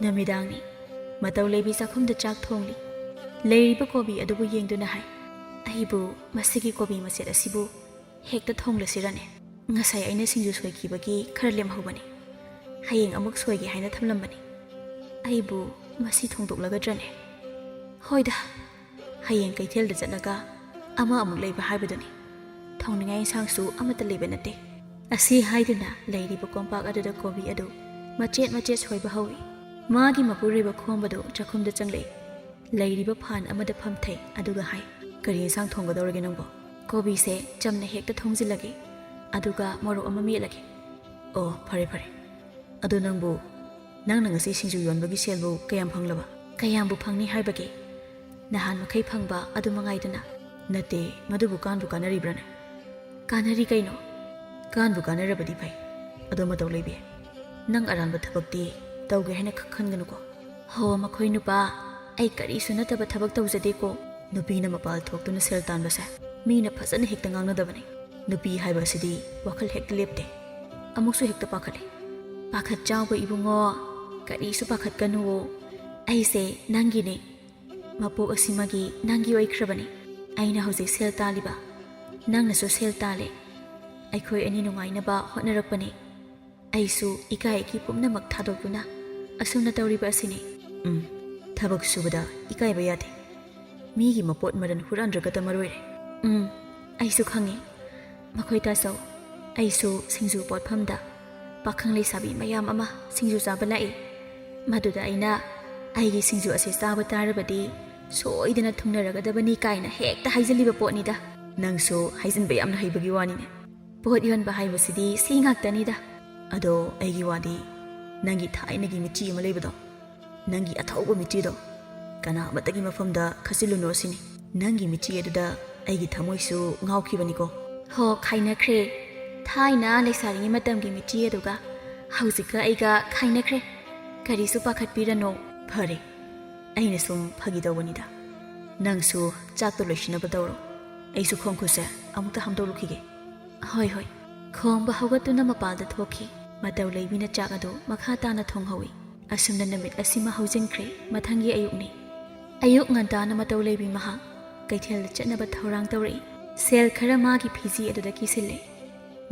ꯅꯨꯃꯤꯗꯥꯡꯅꯤ꯫ ꯃꯇꯧ ꯂꯩꯕꯤ ꯆꯥꯛꯈꯨꯝꯗ ꯆꯥꯛ ꯊꯣꯡꯂꯤ꯫ ꯂꯩꯔꯤꯕ ꯀꯣꯕꯤ ꯑꯗꯨꯕꯨ ꯌꯦꯡꯗꯨꯅ ꯍꯥꯏ, "ꯑꯩꯕꯨ ꯃꯁꯤꯒꯤ ꯀꯣꯕꯤ ꯃꯆꯦꯠ ꯑꯁꯤꯕꯨ ꯍꯦꯛꯇ ꯊꯣꯡꯂꯁꯤꯔꯅꯦ? ꯉꯁꯥꯏ ꯑꯩꯅ ꯁꯤꯡꯖꯨ ꯁꯣꯏꯈꯤꯕꯒꯤ ꯈꯔ ꯂꯦꯝꯍꯧꯕꯅꯤ꯫ ꯍꯌꯦꯡ ꯑꯃꯨꯛ ꯁꯣꯏꯒꯦ ꯍꯥꯏꯅ ꯊꯝꯂꯝꯕꯅꯤ꯫ ꯑꯩꯕꯨ ꯃꯁꯤ ꯊꯣꯡꯗꯣꯛꯂꯒꯗ꯭ꯔꯅꯦ? ꯍꯣꯏꯗ, ꯍꯌꯦꯡ ꯀꯩꯊꯦꯜꯗ ꯆꯠꯂꯒ ꯑꯃ ꯑꯃꯨꯛ ꯂꯩꯕ ꯍꯥꯏꯕꯗꯨꯅꯤ꯫ ꯊꯣꯡꯅꯤꯡꯉꯥꯏ ꯏꯟꯁꯥꯡꯁꯨ ꯑꯃꯠꯇ ꯂꯩꯕ ꯅꯠꯇꯦ"꯫ ꯑꯁꯤ ꯍꯥꯏꯗꯨꯅ ꯂꯩꯔꯤꯕ ꯀꯣꯝꯄꯥꯛ ꯑꯗꯨꯗ ꯀꯣꯕꯤ ꯑꯗꯨ ꯃꯆꯦꯠ ꯃꯆꯦꯠ ꯁꯣꯏꯕ ꯍꯧꯏ꯫ ꯃꯥꯒꯤ ꯃꯄꯨꯔꯣꯏꯕ ꯈꯣꯝꯕꯗꯨ ꯆꯥꯛꯈꯨꯝꯗ ꯆꯪꯂꯛꯏ꯫ ꯂꯩꯔꯤꯕ ꯐꯥꯟ ꯑꯃꯗ ꯐꯝꯊꯩ, ꯑꯗꯨꯒ ꯍꯥꯏ, "ꯀꯔꯤ ꯏꯟꯁꯥꯡ ꯊꯣꯡꯒꯗꯧꯔꯒꯦ ꯅꯪꯕꯣ?" "ꯀꯣꯕꯤꯁꯦ ꯆꯝꯅ ꯍꯦꯛꯇ ꯊꯣꯡꯖꯤꯜꯂꯒꯦ, ꯑꯗꯨꯒ ꯃꯣꯔꯣꯛ ꯑꯃ ꯃꯦꯠꯂꯒꯦ"꯫ "ꯑꯣ, ꯐꯔꯦ ꯐꯔꯦ꯫ ꯑꯗꯣ ꯅꯪꯕꯨ, ꯅꯪꯅ ꯉꯁꯤ ꯁꯤꯡꯖꯨ ꯌꯣꯟꯕꯒꯤ ꯁꯦꯜꯕꯨ ꯀꯌꯥꯝ ꯐꯪꯂꯕ?" "ꯀꯌꯥꯝꯕꯨ ꯐꯪꯅꯤ ꯍꯥꯏꯕꯒꯦ? ꯅꯍꯥꯟ ꯃꯈꯩ ꯐꯪꯕ ꯑꯗꯨ ꯃꯉꯥꯏꯗꯨꯅ"꯫ "ꯅꯠꯇꯦ, ꯃꯗꯨꯕꯨ ꯀꯥꯟꯕꯨ ꯀꯥꯟꯅꯔꯤꯕ꯭ꯔꯥꯅꯦ?" "ꯀꯥꯟꯅꯔꯤ ꯀꯩꯅꯣ꯫ ꯀꯥꯟꯕꯨ ꯀꯥꯟꯅꯔꯕꯗꯤ ꯐꯩ꯫ ꯑꯗꯣ ꯃꯇꯧ ꯂꯩꯕꯤ, ꯅꯪ ꯑꯔꯥꯟꯕ ꯊꯕꯛꯇꯤ ꯇꯧꯒꯦ ꯍꯥꯏꯅ ꯈꯛ ꯈꯟꯒꯅꯨꯀꯣ"꯫ "ꯍꯣ, ꯃꯈꯣꯏ ꯅꯨꯄꯥ, ꯑꯩ ꯀꯔꯤꯁꯨ ꯅꯠꯇꯕ ꯊꯕꯛ ꯇꯧꯖꯗꯦꯀꯣ꯫ ꯅꯨꯄꯤꯅ ꯃꯄꯥꯜ ꯊꯣꯛꯇꯨꯅ ꯁꯦꯜ ꯇꯥꯟꯕꯁꯦ ꯃꯤꯅ ꯐꯖꯅ ꯍꯦꯛꯇ ꯉꯥꯡꯅꯗꯕꯅꯤ꯫ ꯅꯨꯄꯤ ꯍꯥꯏꯕ ꯑꯁꯤꯗꯤ ꯋꯥꯈꯜ ꯍꯦꯛꯇ ꯂꯦꯞꯇꯦ꯫ ꯑꯃꯨꯛꯁꯨ ꯍꯦꯛꯇ ꯄꯥꯈꯠꯂꯤ"꯫ "ꯄꯥꯈꯠ ꯆꯥꯎꯕ ꯏꯕꯨꯡꯉꯣ, ꯀꯔꯤꯁꯨ ꯄꯥꯈꯠꯀꯅꯨꯋꯣ꯫ ꯑꯩꯁꯦ ꯅꯪꯒꯤꯅꯦ꯫ ꯃꯄꯣꯛ ꯑꯁꯤꯃꯒꯤ ꯅꯪꯒꯤ ꯑꯣꯏꯈ꯭ꯔꯕꯅꯤ꯫ ꯑꯩꯅ ꯍꯧꯖꯤꯛ ꯁꯦꯜ ꯇꯥꯜꯂꯤꯕ, ꯅꯪꯅꯁꯨ ꯁꯦꯜ ꯇꯥꯜꯂꯦ꯫ ꯑꯩꯈꯣꯏ ꯑꯅꯤ ꯅꯨꯡꯉꯥꯏꯅꯕ ꯍꯣꯠꯅꯔꯛꯄꯅꯦ꯫ ꯑꯩꯁꯨ ꯏꯀꯥꯏ ꯏꯀꯤ ꯄꯨꯝꯅꯃꯛ ꯊꯥꯗꯣꯛꯇꯨꯅ ꯑꯁꯨꯝꯅ ꯇꯧꯔꯤꯕ ꯑꯁꯤꯅꯤ"꯫ "ꯎꯝ, ꯊꯕꯛ ꯁꯨꯕꯗ ꯏꯀꯥꯏꯕ ꯌꯥꯗꯦ꯫ ꯃꯤꯒꯤ ꯃꯄꯣꯠ ꯃꯔꯟ ꯍꯨꯔꯥꯟꯗ꯭ꯔꯒꯇ ꯃꯔꯣꯏꯔꯦ"꯫ "ꯎꯝ, ꯑꯩꯁꯨ ꯈꯪꯉꯤ꯫ ꯃꯈꯣꯏ ꯇꯥꯆꯧ, ꯑꯩꯁꯨ ꯁꯤꯡꯖꯨ ꯄꯣꯠꯐꯝꯗ ꯄꯥꯈꯪ ꯂꯩꯁꯥꯕꯤ ꯃꯌꯥꯝ ꯑꯃ ꯁꯤꯡꯖꯨ ꯆꯥꯕ ꯂꯥꯛꯏ꯫ ꯃꯗꯨꯗ ꯑꯩꯅ "ꯑꯩꯒꯤ ꯁꯤꯡꯖꯨ ꯑꯁꯤ ꯆꯥꯕ ꯇꯥꯔꯕꯗꯤ ꯁꯣꯏꯗꯅ ꯊꯨꯡꯅꯔꯒꯗꯕꯅꯤ" ꯀꯥꯏꯅ ꯍꯦꯛꯇ ꯍꯥꯏꯖꯤꯜꯂꯤꯕ ꯄꯣꯠꯅꯤꯗ꯫ ꯅꯪꯁꯨ ꯍꯥꯏꯖꯤꯟꯕ ꯌꯥꯝꯅ ꯍꯩꯕꯒꯤ ꯋꯥꯅꯤꯅꯦ꯫ ꯄꯣꯠ ꯌꯣꯟꯕ ꯍꯥꯏꯕꯁꯤꯗꯤ ꯁꯤ ꯉꯥꯛꯇꯅꯤꯗ꯫ ꯑꯗꯣ ꯑꯩꯒꯤ ꯋꯥꯗꯤ, ꯅꯪꯒꯤ ꯊꯥꯏꯅꯒꯤ ꯃꯤꯆꯤ ꯑꯃ ꯂꯩꯕꯗꯣ, ꯅꯪꯒꯤ ꯑꯊꯧꯕ ꯃꯤꯆꯤꯗꯣ ꯀꯅꯥ ꯑꯃꯠꯇꯒꯤ ꯃꯐꯝꯗ ꯈꯠꯆꯤꯜꯂꯨꯅꯣ ꯁꯤꯅꯤ꯫ ꯅꯪꯒꯤ ꯃꯤꯆꯤ ꯑꯗꯨꯗ ꯑꯩꯒꯤ ꯊꯃꯣꯏꯁꯨ ꯉꯥꯎꯈꯤꯕꯅꯤꯀꯣ꯫ ꯍꯣ, ꯈꯥꯏꯅꯈ꯭ꯔꯦ꯫ ꯊꯥꯏꯅ ꯂꯩꯁꯥꯔꯤꯉꯩ ꯃꯇꯝꯒꯤ ꯃꯤꯆꯤ ꯑꯗꯨꯒ ꯍꯧꯖꯤꯛꯀ ꯑꯩꯒ ꯈꯥꯏꯅꯈ꯭ꯔꯦ꯫ ꯀꯔꯤꯁꯨ ꯄꯥꯈꯠꯄꯤꯔꯅꯣ꯫ ꯐꯔꯦ, ꯑꯩꯅ ꯁꯨꯝ ꯐꯥꯒꯤ ꯇꯧꯕꯅꯤꯗ꯫ ꯅꯪꯁꯨ ꯆꯥꯛꯇꯣ ꯂꯣꯏꯁꯤꯟꯅꯕ ꯇꯧꯔꯣ꯫ ꯑꯩꯁꯨ ꯈꯣꯡ ꯈꯨꯠꯁꯦ ꯑꯃꯨꯛꯇ ꯍꯥꯝꯗꯣꯛꯂꯨꯈꯤꯒꯦ꯫ ꯍꯣꯏ, ꯍꯣꯏ꯫ ꯈꯣꯡꯕ ꯍꯧꯒꯠꯇꯨꯅ ꯃꯄꯥꯜꯗ ꯊꯣꯛꯈꯤ꯫ ꯃꯇꯧ ꯂꯩꯕꯤꯅ ꯆꯥꯛ ꯑꯗꯨ ꯃꯈꯥ ꯇꯥꯅ ꯊꯣꯡꯍꯧꯏ꯫ ꯑꯁꯨꯝꯅ ꯅꯨꯃꯤꯠ ꯑꯁꯤꯃ ꯍꯧꯖꯤꯟꯈ꯭ꯔꯦ꯫ ꯃꯊꯪꯒꯤ ꯑꯌꯨꯛꯅꯤ꯫ ꯑꯌꯨꯛ ꯉꯟꯇꯥꯅ ꯃꯇꯧ ꯂꯩꯕꯤ ꯃꯍꯥꯛ ꯀꯩꯊꯦꯜꯗ ꯆꯠꯅꯕ ꯊꯧꯔꯥꯡ ꯇꯧꯔꯛꯏ꯫ ꯁꯦꯜ ꯈꯔ ꯃꯥꯒꯤ ꯐꯤꯖꯤ ꯑꯗꯨꯗ ꯀꯤꯁꯤꯜꯂꯦ꯫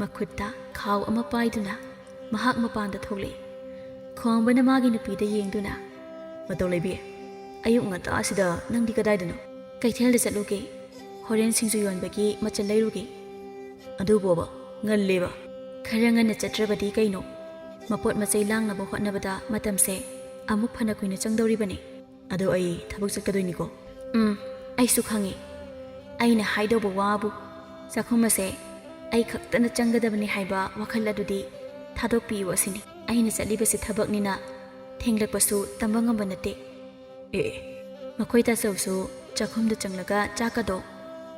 ꯃꯈꯨꯠꯇ ꯈꯥꯎ ꯑꯃ ꯄꯥꯏꯗꯨꯅ ꯃꯍꯥꯛ ꯃꯄꯥꯟꯗ ꯊꯣꯛꯂꯛꯏ꯫ ꯈꯣꯝꯕꯅ ꯃꯥꯒꯤ ꯅꯨꯄꯤꯗ ꯌꯦꯡꯗꯨꯅ, "ꯃꯇꯧ ꯂꯩꯕꯤ, ꯑꯌꯨꯛ ꯉꯟꯇꯥꯁꯤꯗ ꯅꯪꯗꯤ ꯀꯗꯥꯏꯗꯅꯣ?" "ꯀꯩꯊꯦꯜꯗ ꯆꯠꯂꯨꯒꯦ꯫ ꯍꯣꯔꯦꯟ ꯁꯤꯡꯖꯨ ꯌꯣꯟꯕꯒꯤ ꯃꯆꯜ ꯂꯩꯔꯨꯒꯦ꯫" "ꯑꯗꯨꯕꯣꯕ, ꯉꯜꯂꯦꯕ꯫" "ꯈꯔ ꯉꯟꯅ ꯆꯠꯇ꯭ꯔꯕꯗꯤ ꯀꯩꯅꯣ? ꯃꯄꯣꯠ ꯃꯆꯩ ꯂꯥꯡꯅꯕ ꯍꯣꯠꯅꯕꯗ ꯃꯇꯝꯁꯦ ꯑꯃꯨꯛ ꯐꯅ ꯀꯨꯏꯅ ꯆꯪꯗꯧꯔꯤꯕꯅꯤ꯫" "ꯑꯗꯣ ꯑꯩ ꯊꯕꯛ ꯆꯠꯀꯗꯣꯏꯅꯤꯀꯣ꯫" "ꯎꯝ, ꯑꯩꯁꯨ ꯈꯪꯉꯤ꯫ ꯑꯩꯅ ꯍꯥꯏꯗꯧꯕ ꯋꯥꯕꯨ, ꯆꯥꯛꯈꯨꯝ ꯑꯁꯦ ꯑꯩ ꯈꯛꯇꯅ ꯆꯪꯒꯗꯕꯅꯤ ꯍꯥꯏꯕ ꯋꯥꯈꯜ ꯑꯗꯨꯗꯤ ꯊꯥꯗꯣꯛꯄꯤꯌꯨ ꯑꯁꯤꯅꯤ꯫ ꯑꯩꯅ ꯆꯠꯂꯤꯕꯁꯤ ꯊꯕꯛꯅꯤꯅ ꯊꯦꯡꯂꯛꯄꯁꯨ ꯇꯝꯕ ꯉꯝꯕ ꯅꯠꯇꯦ꯫" "ꯑꯦ, ꯑꯦ꯫ ꯃꯈꯣꯏ ꯇꯥꯆꯧꯁꯨ ꯆꯥꯛꯈꯨꯝꯗ ꯆꯪꯂꯒ ꯆꯥꯛꯀꯗꯣ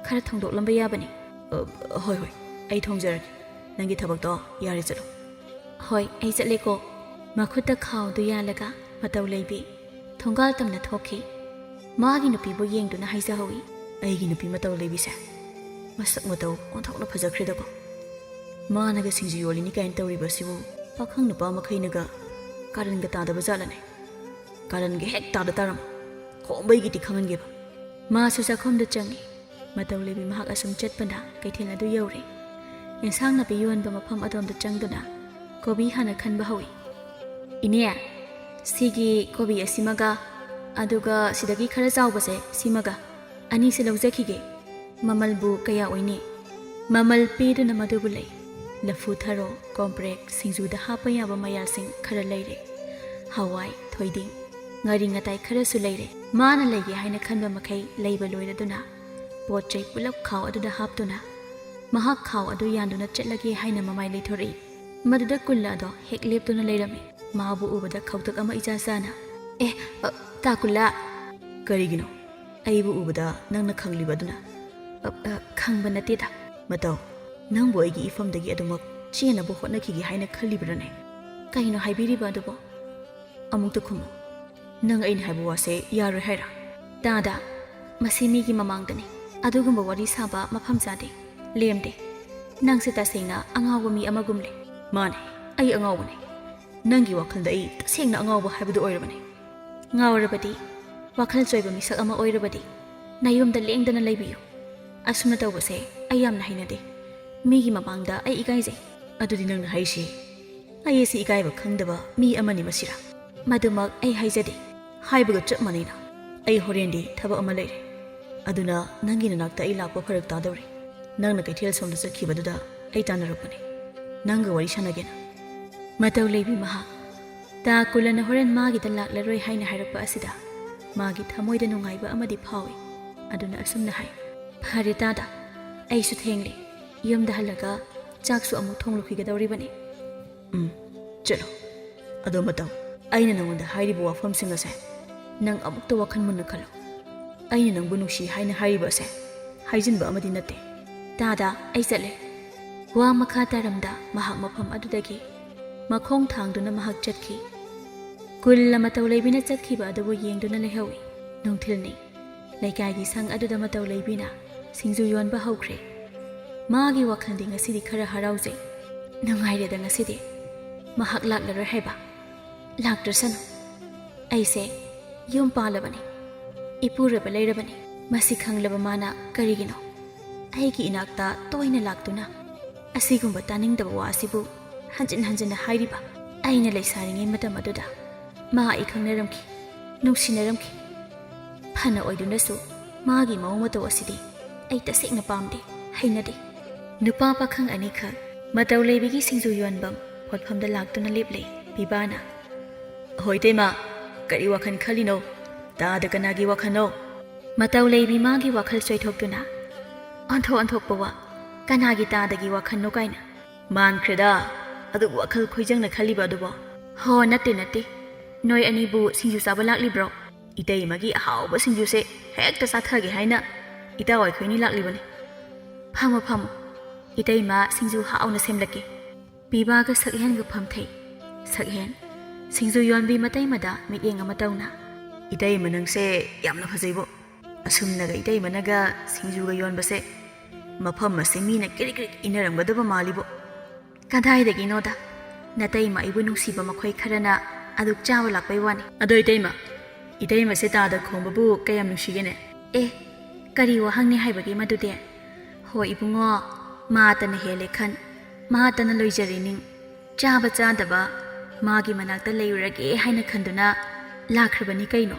ꯈꯔ ꯊꯣꯡꯗꯣꯛꯂꯝꯕ ꯌꯥꯕꯅꯤ꯫" "ꯑ, ꯍꯣꯏ, ꯍꯣꯏ, ꯑꯩ ꯊꯣꯡꯖꯔꯒꯦ꯫ ꯅꯪꯒꯤ ꯊꯕꯛꯇꯣ ꯌꯥꯔꯦ, ꯆꯠꯂꯣ꯫" "ꯍꯣꯏ, ꯑꯩ ꯆꯠꯂꯦꯀꯣ꯫" ꯃꯈꯨꯠꯇ ꯈꯥꯎꯗꯨ ꯌꯥꯜꯂꯒ ꯃꯇꯧ ꯂꯩꯕꯤ ꯊꯣꯡꯒꯥꯜ ꯇꯝꯅ ꯊꯣꯛꯈꯤ꯫ ꯃꯥꯒꯤ ꯅꯨꯄꯤꯕꯨ ꯌꯦꯡꯗꯨꯅ ꯍꯥꯏꯖꯍꯧꯏ꯫ "ꯑꯩꯒꯤ ꯅꯨꯄꯤ ꯃꯇꯧ ꯂꯩꯕꯤꯁꯦ ꯃꯁꯛ ꯃꯇꯧ ꯑꯣꯟꯊꯣꯛꯅ ꯐꯖꯈ꯭ꯔꯦꯗꯀꯣ꯫ ꯃꯥꯅꯒ ꯁꯤꯡꯖꯨ ꯌꯣꯜꯂꯤꯅꯤ ꯀꯥꯏꯅ ꯇꯧꯔꯤꯕꯁꯤꯕꯨ ꯄꯥꯈꯪ ꯅꯨꯄꯥ ꯃꯈꯩꯅꯒ ꯀꯥꯔꯟꯒ ꯇꯥꯗꯕ ꯖꯥꯠꯂꯅꯦ꯫ ꯀꯥꯔꯟꯒ ꯍꯦꯛ ꯇꯥꯗ ꯇꯥꯔꯝꯃꯣ꯫ ꯈꯣꯝꯕꯩꯒꯤꯗꯤ ꯈꯪꯍꯟꯒꯦꯕ꯫" ꯃꯥꯁꯨ ꯆꯥꯛꯈꯨꯝꯗ ꯆꯪꯉꯤ꯫ ꯃꯇꯧ ꯂꯩꯕꯤ ꯃꯍꯥꯛ ꯑꯁꯨꯝ ꯆꯠꯄꯅ ꯀꯩꯊꯦꯜ ꯑꯗꯨ ꯌꯧꯔꯦ꯫ ꯑꯦꯟꯁꯥꯡ ꯅꯥꯄꯤ ꯌꯣꯟꯕ ꯃꯐꯝ ꯑꯗꯣꯝꯗ ꯆꯪꯗꯨꯅ ꯀꯣꯕꯤ ꯍꯥꯟꯅ ꯈꯟꯕ ꯍꯧꯏ꯫ "ꯏꯅꯦ, ꯁꯤꯒꯤ ꯀꯣꯕꯤ ꯑꯁꯤꯃꯒ, ꯑꯗꯨꯒ ꯁꯤꯗꯒꯤ ꯈꯔ ꯆꯥꯎꯕꯁꯦ ꯁꯤꯃꯒ, ꯑꯅꯤꯁꯤ ꯂꯧꯖꯈꯤꯒꯦ꯫ ꯃꯃꯜꯕꯨ ꯀꯌꯥ ꯑꯣꯏꯅꯤ?" ꯃꯃꯜ ꯄꯤꯗꯨꯅ ꯃꯗꯨꯕꯨ ꯂꯩ꯫ ꯂꯐꯨ ꯊꯔꯣ, ꯀꯣꯝꯄ꯭ꯔꯦꯛ, ꯁꯤꯡꯖꯨꯗ ꯍꯥꯞꯄ ꯌꯥꯕ ꯃꯌꯥꯜꯁꯤꯡ ꯈꯔ ꯂꯩꯔꯦ꯫ ꯍꯋꯥꯏ, ꯊꯣꯏꯗꯤꯡ, ꯉꯥꯔꯤ ꯉꯇꯥꯏ ꯈꯔꯁꯨ ꯂꯩꯔꯦ꯫ ꯃꯥꯅ ꯂꯩꯒꯦ ꯍꯥꯏꯅ ꯈꯟꯕ ꯃꯈꯩ ꯂꯩꯕ ꯂꯣꯏꯔꯗꯨꯅ ꯄꯣꯠ ꯆꯩ ꯄꯨꯂꯞ ꯈꯥꯎ ꯑꯗꯨꯗ ꯍꯥꯞꯇꯨꯅ ꯃꯍꯥꯛ ꯈꯥꯎ ꯑꯗꯨ ꯌꯥꯟꯗꯨꯅ ꯆꯠꯂꯒꯦ ꯍꯥꯏꯅ ꯃꯃꯥꯏ ꯂꯩꯊꯣꯔꯛꯏ꯫ ꯃꯗꯨꯗ ꯀꯨꯜꯂ ꯑꯗꯣ ꯍꯦꯛ ꯂꯦꯞꯇꯨꯅ ꯂꯩꯔꯝꯃꯤ꯫ ꯃꯥꯕꯨ ꯎꯕꯗ ꯈꯧꯇꯛ ꯑꯃ ꯏꯆꯥ ꯆꯥꯅ, "ꯑꯦ, ꯑ, ꯇꯥ ꯀꯨꯜꯂ!" "ꯀꯔꯤꯒꯤꯅꯣ? ꯑꯩꯕꯨ ꯎꯕꯗ ꯅꯪꯅ ꯈꯪꯂꯤꯕ ꯑꯗꯨꯅ?" "ꯑ, ꯑ, ꯈꯪꯕ ꯅꯠꯇꯦꯗ꯫ ꯃꯇꯧ, ꯅꯪꯕꯨ ꯑꯩꯒꯤ ꯏꯐꯝꯗꯒꯤ ꯑꯗꯨꯃꯛ ꯆꯦꯟꯅꯕ ꯍꯣꯠꯅꯈꯤꯒꯦ ꯍꯥꯏꯅ ꯈꯜꯂꯤꯕ꯭ꯔꯅꯦ?" "ꯀꯩꯅꯣ ꯍꯥꯏꯕꯤꯔꯤꯕ ꯑꯗꯨꯕꯣ? ꯑꯃꯨꯛꯇ ꯈꯨꯝꯃꯨ꯫ ꯅꯪ ꯑꯩꯅ ꯍꯥꯏꯕ ꯋꯥꯁꯦ ꯌꯥꯔꯣꯏ ꯍꯥꯏꯔꯥ?" "ꯇꯥꯗ, ꯃꯁꯤ ꯃꯤꯒꯤ ꯃꯃꯥꯡꯗꯅꯤ꯫ ꯑꯗꯨꯒꯨꯝꯕ ꯋꯥꯔꯤ ꯁꯥꯕ ꯃꯐꯝ ꯆꯥꯗꯦ꯫ ꯂꯦꯝꯗꯦ꯫ ꯅꯪꯁꯦ ꯇꯁꯦꯡꯅ ꯑꯉꯥꯎꯕ ꯃꯤ ꯑꯃꯒꯨꯝꯂꯦ꯫" "ꯃꯥꯅꯦ, ꯑꯩ ꯑꯉꯥꯎꯕꯅꯦ꯫ ꯅꯪꯒꯤ ꯋꯥꯈꯜꯗ ꯑꯩ ꯇꯁꯦꯡꯅ ꯑꯉꯥꯎꯕ ꯍꯥꯏꯕꯗꯨ ꯑꯣꯏꯔꯕꯅꯦ꯫ ꯉꯥꯎꯔꯕꯗꯤ, ꯋꯥꯈꯜ ꯆꯣꯏꯕ ꯃꯤꯁꯛ ꯑꯃ ꯑꯣꯏꯔꯕꯗꯤ, ꯅꯌꯨꯝꯗ ꯂꯦꯡꯗꯅ ꯂꯩꯕꯤꯌꯨ꯫ ꯑꯁꯨꯝꯅ ꯇꯧꯕꯁꯦ ꯑꯩ ꯌꯥꯝꯅ ꯍꯩꯅꯗꯦ꯫ ꯃꯤꯒꯤ ꯃꯃꯥꯡꯗ ꯑꯩ ꯏꯀꯥꯏꯖꯩ꯫" "ꯑꯗꯨꯗꯤ ꯅꯪꯅ ꯍꯥꯏꯁꯤ ꯑꯩ ꯑꯁꯤ ꯏꯀꯥꯏꯕ ꯈꯪꯗꯕ ꯃꯤ ꯑꯃꯅꯤ ꯃꯁꯤꯔꯥ?" "ꯃꯗꯨꯃꯛ ꯑꯩ ꯍꯥꯏꯖꯗꯦ꯫" "ꯍꯥꯏꯕꯒ ꯆꯞ ꯃꯥꯟꯅꯩꯅ꯫ ꯑꯩ ꯍꯣꯔꯦꯟꯗꯤ ꯊꯕꯛ ꯑꯃ ꯂꯩꯔꯦ꯫ ꯑꯗꯨꯅ ꯅꯪꯒꯤ ꯅꯅꯥꯛꯇ ꯑꯩ ꯂꯥꯛꯄ ꯐꯔꯛ ꯇꯥꯗꯧꯔꯦ꯫ ꯅꯪꯅ ꯀꯩꯊꯦꯜ ꯁꯣꯝꯗ ꯆꯠꯈꯤꯕꯗꯨꯗ ꯑꯩ ꯇꯥꯟꯅꯔꯛꯄꯅꯦ꯫ ꯅꯪꯒ ꯋꯥꯔꯤ ꯁꯥꯟꯅꯒꯦꯅ꯫" ꯃꯇꯧ ꯂꯩꯕꯤ ꯃꯍꯥꯛ꯫ ꯇꯥ ꯀꯨꯂꯅ ꯍꯣꯔꯦꯟ ꯃꯥꯒꯤꯗ ꯂꯥꯛꯂꯔꯣꯏ ꯍꯥꯏꯅ ꯍꯥꯏꯔꯛꯄ ꯑꯁꯤꯗ ꯃꯥꯒꯤ ꯊꯃꯣꯏꯗ ꯅꯨꯡꯉꯥꯏꯕ ꯑꯃꯗꯤ ꯐꯥꯎꯏ꯫ ꯑꯗꯨꯅ ꯑꯁꯨꯝꯅ ꯍꯥꯏ, "ꯐꯔꯦ ꯇꯥꯗ, ꯑꯩꯁꯨ ꯊꯦꯡꯂꯦ꯫ ꯌꯨꯝꯗ ꯍꯜꯂꯒ ꯆꯥꯛꯁꯨ ꯑꯃꯨꯛ ꯊꯣꯡꯂꯨꯈꯤꯒꯗꯧꯔꯤꯕꯅꯤ꯫" "ꯎꯝ, ꯆꯠꯂꯣ꯫ ꯑꯗꯣ ꯃꯇꯧ, ꯑꯩꯅ ꯅꯉꯣꯟꯗ ꯍꯥꯏꯔꯤꯕ ꯋꯥꯐꯝꯁꯤꯡ ꯑꯁꯦ ꯅꯪ ꯑꯃꯨꯛꯇ ꯋꯥꯈꯜ ꯃꯨꯟꯅ ꯈꯜꯂꯨ꯫ ꯑꯩꯅ ꯅꯪꯕꯨ ꯅꯨꯡꯁꯤ ꯍꯥꯏꯅ ꯍꯥꯏꯔꯤꯕ ꯑꯁꯦ ꯍꯥꯏꯖꯤꯟꯕ ꯑꯃꯗꯤ ꯅꯠꯇꯦ꯫" "ꯇꯥꯗ, ꯑꯩ ꯆꯠꯂꯦ꯫" ꯋꯥ ꯃꯈꯥ ꯇꯥꯔꯝꯗ ꯃꯍꯥꯛ ꯃꯐꯝ ꯑꯗꯨꯗꯒꯤ ꯃꯈꯣꯡ ꯊꯥꯡꯗꯨꯅ ꯃꯍꯥꯛ ꯆꯠꯈꯤ꯫ ꯀꯨꯜꯂ ꯃꯇꯧ ꯂꯩꯕꯤꯅ ꯆꯠꯈꯤꯕ ꯑꯗꯨꯕꯨ ꯌꯦꯡꯗꯨꯅ ꯂꯩꯍꯧꯏ꯫ ꯅꯨꯡꯊꯤꯜꯅꯤ꯫ ꯂꯩꯀꯥꯏꯒꯤ ꯁꯪ ꯑꯗꯨꯗ ꯃꯇꯧ ꯂꯩꯕꯤꯅ ꯁꯤꯡꯖꯨ ꯌꯣꯟꯕ ꯍꯧꯈ꯭ꯔꯦ꯫ ꯃꯥꯒꯤ ꯋꯥꯈꯜꯗꯤ ꯉꯁꯤꯗꯤ ꯈꯔ ꯍꯔꯥꯎꯖꯩ꯫ "ꯅꯨꯡꯉꯥꯏꯔꯦꯗ ꯉꯁꯤꯗꯤ꯫ ꯃꯍꯥꯛ ꯂꯥꯛꯂꯔꯣꯏ ꯍꯥꯏꯕ꯫ ꯂꯥꯛꯇ꯭ꯔꯁꯅꯨ꯫ ꯑꯩꯁꯦ ꯌꯨꯝ ꯄꯥꯜꯂꯕꯅꯤ꯫ ꯏꯄꯨꯔꯣꯏꯕ ꯂꯩꯔꯕꯅꯤ꯫ ꯃꯁꯤ ꯈꯪꯂꯕ ꯃꯥꯅ ꯀꯔꯤꯒꯤꯅꯣ ꯑꯩꯒꯤ ꯏꯅꯥꯛꯇ ꯇꯣꯏꯅ ꯂꯥꯛꯇꯨꯅ ꯑꯁꯤꯒꯨꯝꯕ ꯇꯥꯅꯤꯡꯗꯕ ꯋꯥ ꯑꯁꯤꯕꯨ ꯍꯟꯖꯤꯟ ꯍꯟꯖꯤꯟꯅ ꯍꯥꯏꯔꯤꯕ?" "ꯑꯩꯅ ꯂꯩꯁꯥꯔꯤꯉꯩ ꯃꯇꯝ ꯑꯗꯨꯗ ꯃꯥ ꯑꯩ ꯈꯪꯅꯔꯝꯈꯤ, ꯅꯨꯡꯁꯤꯅꯔꯝꯈꯤ꯫ ꯐꯅ ꯑꯣꯏꯗꯨꯅꯁꯨ ꯃꯥꯒꯤ ꯃꯑꯣꯡ ꯃꯇꯧ ꯑꯁꯤꯗꯤ ꯑꯩ ꯇꯁꯦꯡꯅ ꯄꯥꯝꯗꯦ, ꯍꯩꯅꯗꯦ꯫" ꯅꯨꯄꯥ ꯄꯥꯈꯪ ꯑꯅꯤꯈꯛ ꯃꯇꯧ ꯂꯩꯕꯤꯒꯤ ꯁꯤꯡꯖꯨ ꯌꯣꯟꯐꯝ ꯄꯣꯠꯐꯝꯗ ꯂꯥꯛꯇꯨꯅ ꯂꯦꯞꯂꯦ꯫ ꯄꯤꯕꯥꯅ, ꯍꯣꯏ ꯏꯇꯩꯃ, ꯀꯔꯤ ꯋꯥꯈꯜ ꯈꯜꯂꯤꯅꯣ? ꯇꯥꯗ ꯀꯅꯥꯒꯤ ꯋꯥꯈꯜꯅꯣ? ꯃꯇꯧ ꯂꯩꯕꯤ ꯃꯥꯒꯤ ꯋꯥꯈꯜ ꯆꯣꯏꯊꯣꯛꯇꯨꯅ, "ꯑꯣꯟꯊꯣꯛ ꯑꯣꯟꯊꯣꯛꯄ ꯋꯥ, ꯀꯅꯥꯒꯤ ꯇꯥꯗꯒꯤ ꯋꯥꯈꯜꯅꯣ?" ꯀꯥꯏꯅ꯫ "ꯃꯥꯟꯈ꯭ꯔꯦꯗ, ꯑꯗꯨꯕꯨ ꯋꯥꯈꯜ ꯈꯣꯏꯖꯪꯅ ꯈꯜꯂꯤꯕ ꯑꯗꯨꯕꯣ?" "ꯍꯣ, ꯅꯠꯇꯦ ꯅꯠꯇꯦ, ꯅꯣꯏ ꯑꯅꯤꯕꯨ ꯁꯤꯡꯖꯨ ꯆꯥꯕ ꯂꯥꯛꯂꯤꯕ꯭ꯔꯣ? ꯏꯇꯩꯃꯒꯤ ꯑꯍꯥꯎꯕ ꯁꯤꯡꯖꯨꯁꯦ ꯍꯦꯛꯇ ꯆꯥꯊꯒꯦ ꯍꯥꯏꯅ ꯏꯇꯥꯎ ꯑꯩꯈꯣꯏꯅꯤ ꯂꯥꯛꯂꯤꯕꯅꯤ꯫ ꯐꯝꯃꯣ ꯐꯝꯃꯣ, ꯏꯇꯩꯃ ꯁꯤꯡꯖꯨ ꯍꯥꯎꯅ ꯁꯦꯝꯂꯛꯀꯦ꯫" ꯄꯤꯕꯥꯒ ꯁꯛꯍꯦꯟꯒ ꯐꯝꯊꯩ꯫ ꯁꯛꯍꯦꯟ, ꯁꯤꯡꯖꯨ ꯌꯣꯟꯕꯤ ꯃꯇꯩꯃꯗ ꯃꯤꯠꯌꯦꯡ ꯑꯃ ꯇꯧꯅ, "ꯏꯇꯩꯃ ꯅꯪꯁꯦ ꯌꯥꯝꯅ ꯐꯖꯩꯕꯣ꯫ ꯑꯁꯨꯝꯅꯒ ꯏꯇꯩꯃꯅꯒ ꯁꯤꯡꯖꯨꯒ ꯌꯣꯟꯕꯁꯦ ꯃꯐꯝ ꯑꯁꯤ ꯃꯤꯅ ꯀ꯭ꯔꯤꯛ ꯀ꯭ꯔꯤꯛ ꯏꯟꯅꯔꯝꯒꯗꯕ ꯃꯥꯜꯂꯤꯕꯣ꯫" "ꯀꯗꯥꯏꯗꯒꯤꯅꯣꯗ, ꯅꯇꯩꯃ ꯑꯩꯕꯨ ꯅꯨꯡꯁꯤꯕ ꯃꯈꯣꯏ ꯈꯔꯅ ꯑꯗꯨꯛ ꯆꯥꯕ ꯂꯥꯛꯄꯩ ꯋꯥꯅꯤ꯫" "ꯑꯗꯣ ꯏꯇꯩꯃ, ꯏꯇꯩꯃꯁꯦ ꯇꯥꯗ ꯈꯣꯝꯕꯕꯨ ꯀꯌꯥꯝ ꯅꯨꯡꯁꯤꯒꯦꯅꯦ?" "ꯑꯦ, ꯀꯔꯤ ꯋꯥꯍꯪꯅꯤ ꯍꯥꯏꯕꯒꯦ ꯃꯗꯨꯗꯤ? ꯍꯣ ꯏꯕꯨꯡꯉꯣ, ꯃꯥꯇꯅ ꯍꯦꯜꯂꯦ ꯈꯟ, ꯃꯥꯇꯅ ꯂꯣꯏꯖꯔꯦ ꯅꯤꯡ꯫ ꯆꯥꯕ ꯆꯥꯗꯕ ꯃꯥꯒꯤ ꯃꯅꯥꯛꯇ ꯂꯩꯔꯨꯔꯒꯦ ꯍꯥꯏꯅ ꯈꯟꯗꯨꯅ ꯂꯥꯛꯈ꯭ꯔꯕꯅꯤ ꯀꯩꯅꯣ꯫"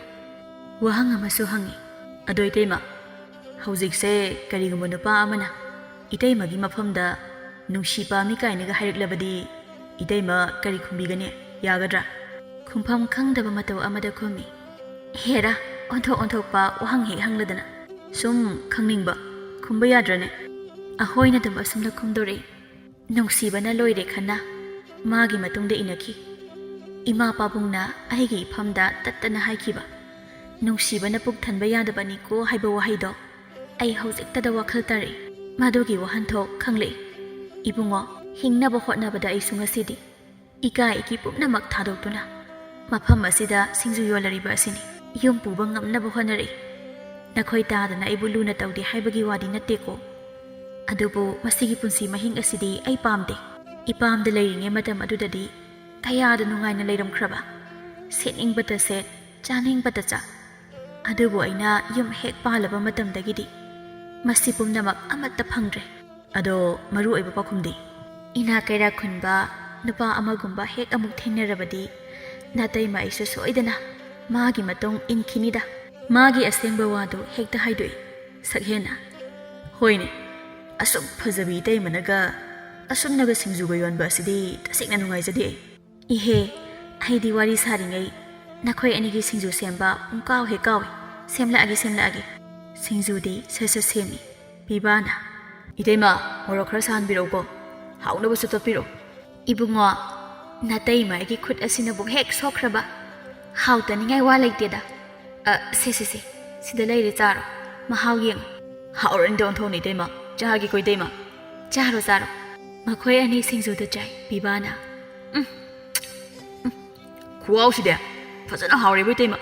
ꯋꯥꯍꯪ ꯑꯃꯁꯨ ꯍꯪꯉꯤ꯫ "ꯑꯗꯣ ꯏꯇꯩꯃ, ꯍꯧꯖꯤꯛꯁꯦ ꯀꯔꯤꯒꯨꯝꯕ ꯅꯨꯄꯥ ꯑꯃꯅ ꯏꯇꯩꯃꯒꯤ ꯃꯐꯝꯗ ꯅꯨꯡꯁꯤ ꯄꯥꯝꯃꯤ ꯀꯥꯏꯅꯒ ꯍꯥꯏꯔꯛꯂꯕꯗꯤ ꯏꯇꯩꯃ ꯀꯔꯤ ꯈꯨꯝꯕꯤꯒꯅꯤ? ꯌꯥꯒꯗ꯭ꯔꯥ?" ꯈꯨꯝꯐꯝ ꯈꯪꯗꯕ ꯃꯇꯧ ꯑꯃꯗ ꯈꯨꯝꯃꯤ꯫ "ꯍꯦꯔꯥ, ꯑꯣꯟꯊꯣꯛ ꯑꯣꯟꯊꯣꯛꯄ ꯋꯥꯍꯪ ꯍꯦꯛ ꯍꯪꯂꯗꯅ꯫ ꯁꯨꯝ ꯈꯪꯅꯤꯡꯕ, ꯈꯨꯝꯕ ꯌꯥꯗ꯭ꯔꯅꯦ?" ꯑꯍꯣꯏꯅ ꯑꯗꯨꯝ ꯑꯁꯨꯝꯅ ꯈꯨꯝꯗꯣꯔꯛꯏ꯫ "ꯅꯨꯡꯁꯤꯕꯅ ꯂꯣꯏꯔꯦ ꯈꯟꯅ ꯃꯥꯒꯤ ꯃꯇꯨꯡꯗ ꯏꯟꯅꯈꯤ꯫ ꯏꯃꯥ ꯄꯥꯕꯨꯡꯅ ꯑꯩꯒꯤ ꯏꯐꯝꯗ ꯇꯠꯇꯅ ꯍꯥꯏꯈꯤꯕ, 'ꯅꯨꯡꯁꯤꯕꯅ ꯄꯨꯛ ꯊꯟꯕ ꯌꯥꯗꯕꯅꯤꯀꯣ' ꯍꯥꯏꯕ ꯋꯥꯍꯩꯗꯣ ꯑꯩ ꯍꯧꯖꯤꯛꯇꯗ ꯋꯥꯈꯜ ꯇꯥꯔꯛꯏ꯫ ꯃꯗꯨꯒꯤ ꯋꯥꯍꯟꯊꯣꯛ ꯈꯪꯂꯛꯏ꯫ ꯏꯕꯨꯡꯉꯣ, ꯍꯤꯡꯅꯕ ꯍꯣꯠꯅꯕꯗ ꯑꯩꯁꯨ ꯉꯁꯤꯗꯤ ꯏꯀꯥꯏ ꯏꯀꯤ ꯄꯨꯝꯅꯃꯛ ꯊꯥꯗꯣꯛꯇꯨꯅ ꯃꯐꯝ ꯑꯁꯤꯗ ꯁꯤꯡꯖꯨ ꯌꯣꯜꯂꯔꯤꯕ ꯑꯁꯤꯅꯤ꯫ ꯌꯨꯝ ꯄꯨꯕ ꯉꯝꯅꯕ ꯍꯣꯠꯅꯔꯛꯏ꯫ ꯅꯈꯣꯏ ꯇꯥꯗꯅ ꯑꯩꯕꯨ ꯂꯨꯅ ꯇꯧꯗꯦ ꯍꯥꯏꯕꯒꯤ ꯋꯥꯗꯤ ꯅꯠꯇꯦꯀꯣ꯫ ꯑꯗꯨꯕꯨ ꯃꯁꯤꯒꯤ ꯄꯨꯟꯁꯤ ꯃꯍꯤꯡ ꯑꯁꯤꯗꯤ ꯑꯩ ꯄꯥꯝꯗꯦ꯫ ꯏꯄꯥꯝꯗ ꯂꯩꯔꯤꯉꯩ ꯃꯇꯝ ꯑꯗꯨꯗꯗꯤ ꯀꯌꯥꯗ ꯅꯨꯡꯉꯥꯏꯅ ꯂꯩꯔꯝꯈ꯭ꯔꯕ꯫ ꯁꯦꯠꯅꯤꯡꯕꯇ ꯁꯦꯠ, ꯆꯥꯅꯤꯡꯕꯇ ꯆꯥ꯫ ꯑꯗꯨꯕꯨ ꯑꯩꯅ ꯌꯨꯝ ꯍꯦꯛ ꯄꯥꯜꯂꯕ ꯃꯇꯝꯗꯒꯤꯗꯤ ꯃꯁꯤ ꯄꯨꯝꯅꯃꯛ ꯑꯃꯠꯇ ꯐꯪꯗ꯭ꯔꯦ꯫ ꯑꯗꯣ ꯃꯔꯨ ꯑꯣꯏꯕ ꯄꯥꯎꯈꯨꯝꯗꯤ, ꯏꯅꯥꯛ ꯀꯩꯔꯥꯛ ꯈꯨꯟꯕ ꯅꯨꯄꯥ ꯑꯃꯒꯨꯝꯕ ꯍꯦꯛ ꯑꯃꯨꯛ ꯊꯦꯡꯅꯔꯕꯗꯤ ꯅꯥꯇꯩꯃ ꯑꯩꯁꯨ ꯁꯣꯏꯗꯅ ꯃꯥꯒꯤ ꯃꯇꯨꯡ ꯏꯟꯈꯤꯅꯤꯗ꯫ ꯃꯥꯒꯤ ꯑꯁꯦꯡꯕ ꯋꯥꯗꯨ ꯍꯦꯛꯇ ꯍꯥꯏꯗꯣꯛꯏ ꯁꯛꯍꯦꯟꯅ꯫ "ꯍꯣꯏꯅꯦ, ꯑꯁꯨꯛ ꯐꯖꯕꯤ ꯏꯇꯩꯃꯅꯒ ꯑꯁꯨꯝꯅꯒ ꯁꯤꯡꯖꯨꯒ ꯌꯣꯟꯕ ꯑꯁꯤꯗꯤ ꯇꯁꯦꯡꯅ ꯅꯨꯡꯉꯥꯏꯖꯗꯦ ꯑꯩ꯫" "ꯏꯍꯦ, ꯑꯩꯗꯤ ꯋꯥꯔꯤ ꯁꯥꯔꯤꯉꯩ ꯅꯈꯣꯏ ꯑꯅꯤꯒꯤ ꯁꯤꯡꯖꯨ ꯁꯦꯝꯕ ꯄꯨꯡ ꯀꯥꯎ ꯍꯦꯛ ꯀꯥꯎꯏ꯫ ꯁꯦꯝꯂꯛꯑꯒꯦ, ꯁꯦꯝꯂꯛꯑꯒꯦ꯫ ꯁꯤꯡꯖꯨꯗꯤ ꯁꯠ ꯁꯠ ꯁꯦꯝꯃꯤ ꯄꯤꯕꯥꯅ꯫ "ꯏꯇꯩꯃ, ꯃꯣꯔꯣꯛ ꯈꯔ ꯁꯥꯍꯟꯕꯤꯔꯛꯎꯀꯣ, ꯍꯥꯎꯅꯕꯁꯨ ꯇꯣꯠꯄꯤꯔꯛꯎ"꯫ "ꯏꯕꯨꯡꯉꯣ, ꯅꯇꯩꯃ ꯑꯩꯒꯤ ꯈꯨꯠ ꯑꯁꯤꯅꯕꯨ ꯍꯦꯛ ꯁꯣꯛꯈ꯭ꯔꯕ꯫ ꯍꯥꯎꯇꯅꯤꯡꯉꯥꯏ ꯋꯥ ꯂꯩꯇꯦꯗ꯫ ꯑ, ꯁꯦ, ꯁꯦ, ꯁꯦ, ꯁꯤꯗ ꯂꯩꯔꯦ, ꯆꯥꯔꯣ, ꯃꯍꯥꯎ ꯌꯦꯡꯉꯨ"꯫ "ꯍꯥꯎꯔꯅꯤꯗ ꯑꯣꯟꯊꯣꯛꯅ ꯏꯇꯩꯃ, ꯆꯥꯒꯦꯀꯣ ꯏꯇꯩꯃ"꯫ "ꯆꯥꯔꯣ, ꯆꯥꯔꯣ"꯫ ꯃꯈꯣꯏ ꯑꯅꯤ ꯁꯤꯡꯖꯨꯗ ꯆꯥꯏ ꯄꯤꯕꯥꯅ꯫ "ꯎꯝ, ꯎꯝ, ꯈꯨꯍꯥꯎꯁꯤꯗꯤ ꯐꯖꯅ ꯍꯥꯎꯔꯦꯕꯨ ꯏꯇꯩꯃ"꯫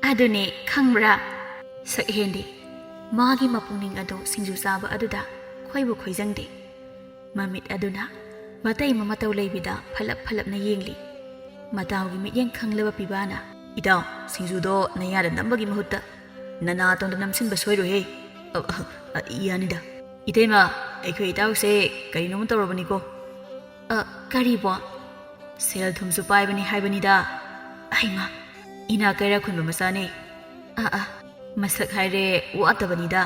"ꯑꯗꯨꯅꯦ, ꯈꯪꯕ꯭ꯔꯥ?" ꯁꯛꯍꯦꯟꯗꯤ ꯃꯥꯒꯤ ꯃꯄꯨꯛꯅꯤꯡ ꯑꯗꯨ ꯁꯤꯡꯖꯨ ꯆꯥꯕ ꯑꯗꯨꯗ ꯈꯣꯏꯕꯨ ꯈꯣꯏꯖꯪꯗꯦ꯫ ꯃꯃꯤꯠ ꯑꯗꯨꯅ ꯃꯇꯩꯃ ꯃꯇꯧ ꯂꯩꯕꯤꯗ ꯐꯠꯂꯞ ꯐꯠꯂꯞꯅ ꯌꯦꯡꯂꯤ꯫ ꯃꯇꯥꯎꯒꯤ ꯃꯤꯠꯌꯦꯡ ꯈꯪꯂꯕ ꯄꯤꯕꯥꯅ, "ꯏꯇꯥꯎ, ꯁꯤꯡꯖꯨꯗꯣ ꯅꯌꯥꯗ ꯅꯝꯕꯒꯤ ꯃꯍꯨꯠꯇ ꯅꯅꯥꯇꯣꯟꯗ ꯅꯝꯁꯤꯟꯕ ꯁꯣꯏꯔꯣꯏꯍꯦ"꯫ "ꯑ, ꯑ, ꯑ, ꯌꯥꯅꯤꯗ"꯫ "ꯏꯇꯩꯃ, ꯑꯩꯈꯣꯏ ꯏꯇꯥꯎꯁꯦ ꯀꯔꯤꯅꯣꯝ ꯇꯧꯔꯕꯅꯤꯀꯣ"꯫ "ꯑ, ꯀꯔꯤꯕꯣ?" "ꯁꯦꯜ ꯊꯨꯝꯁꯨ ꯄꯥꯏꯕꯅꯤ ꯍꯥꯏꯕꯅꯤꯗ"꯫ "ꯑꯩꯃ, ꯏꯅꯥ ꯀꯩꯔꯥ ꯈꯨꯟꯕ ꯃꯆꯥꯅꯦ"꯫ "ꯑ, ꯑ, ꯃꯁꯛ ꯍꯥꯏꯔꯦ ꯋꯥꯠꯇꯕꯅꯤꯗ꯫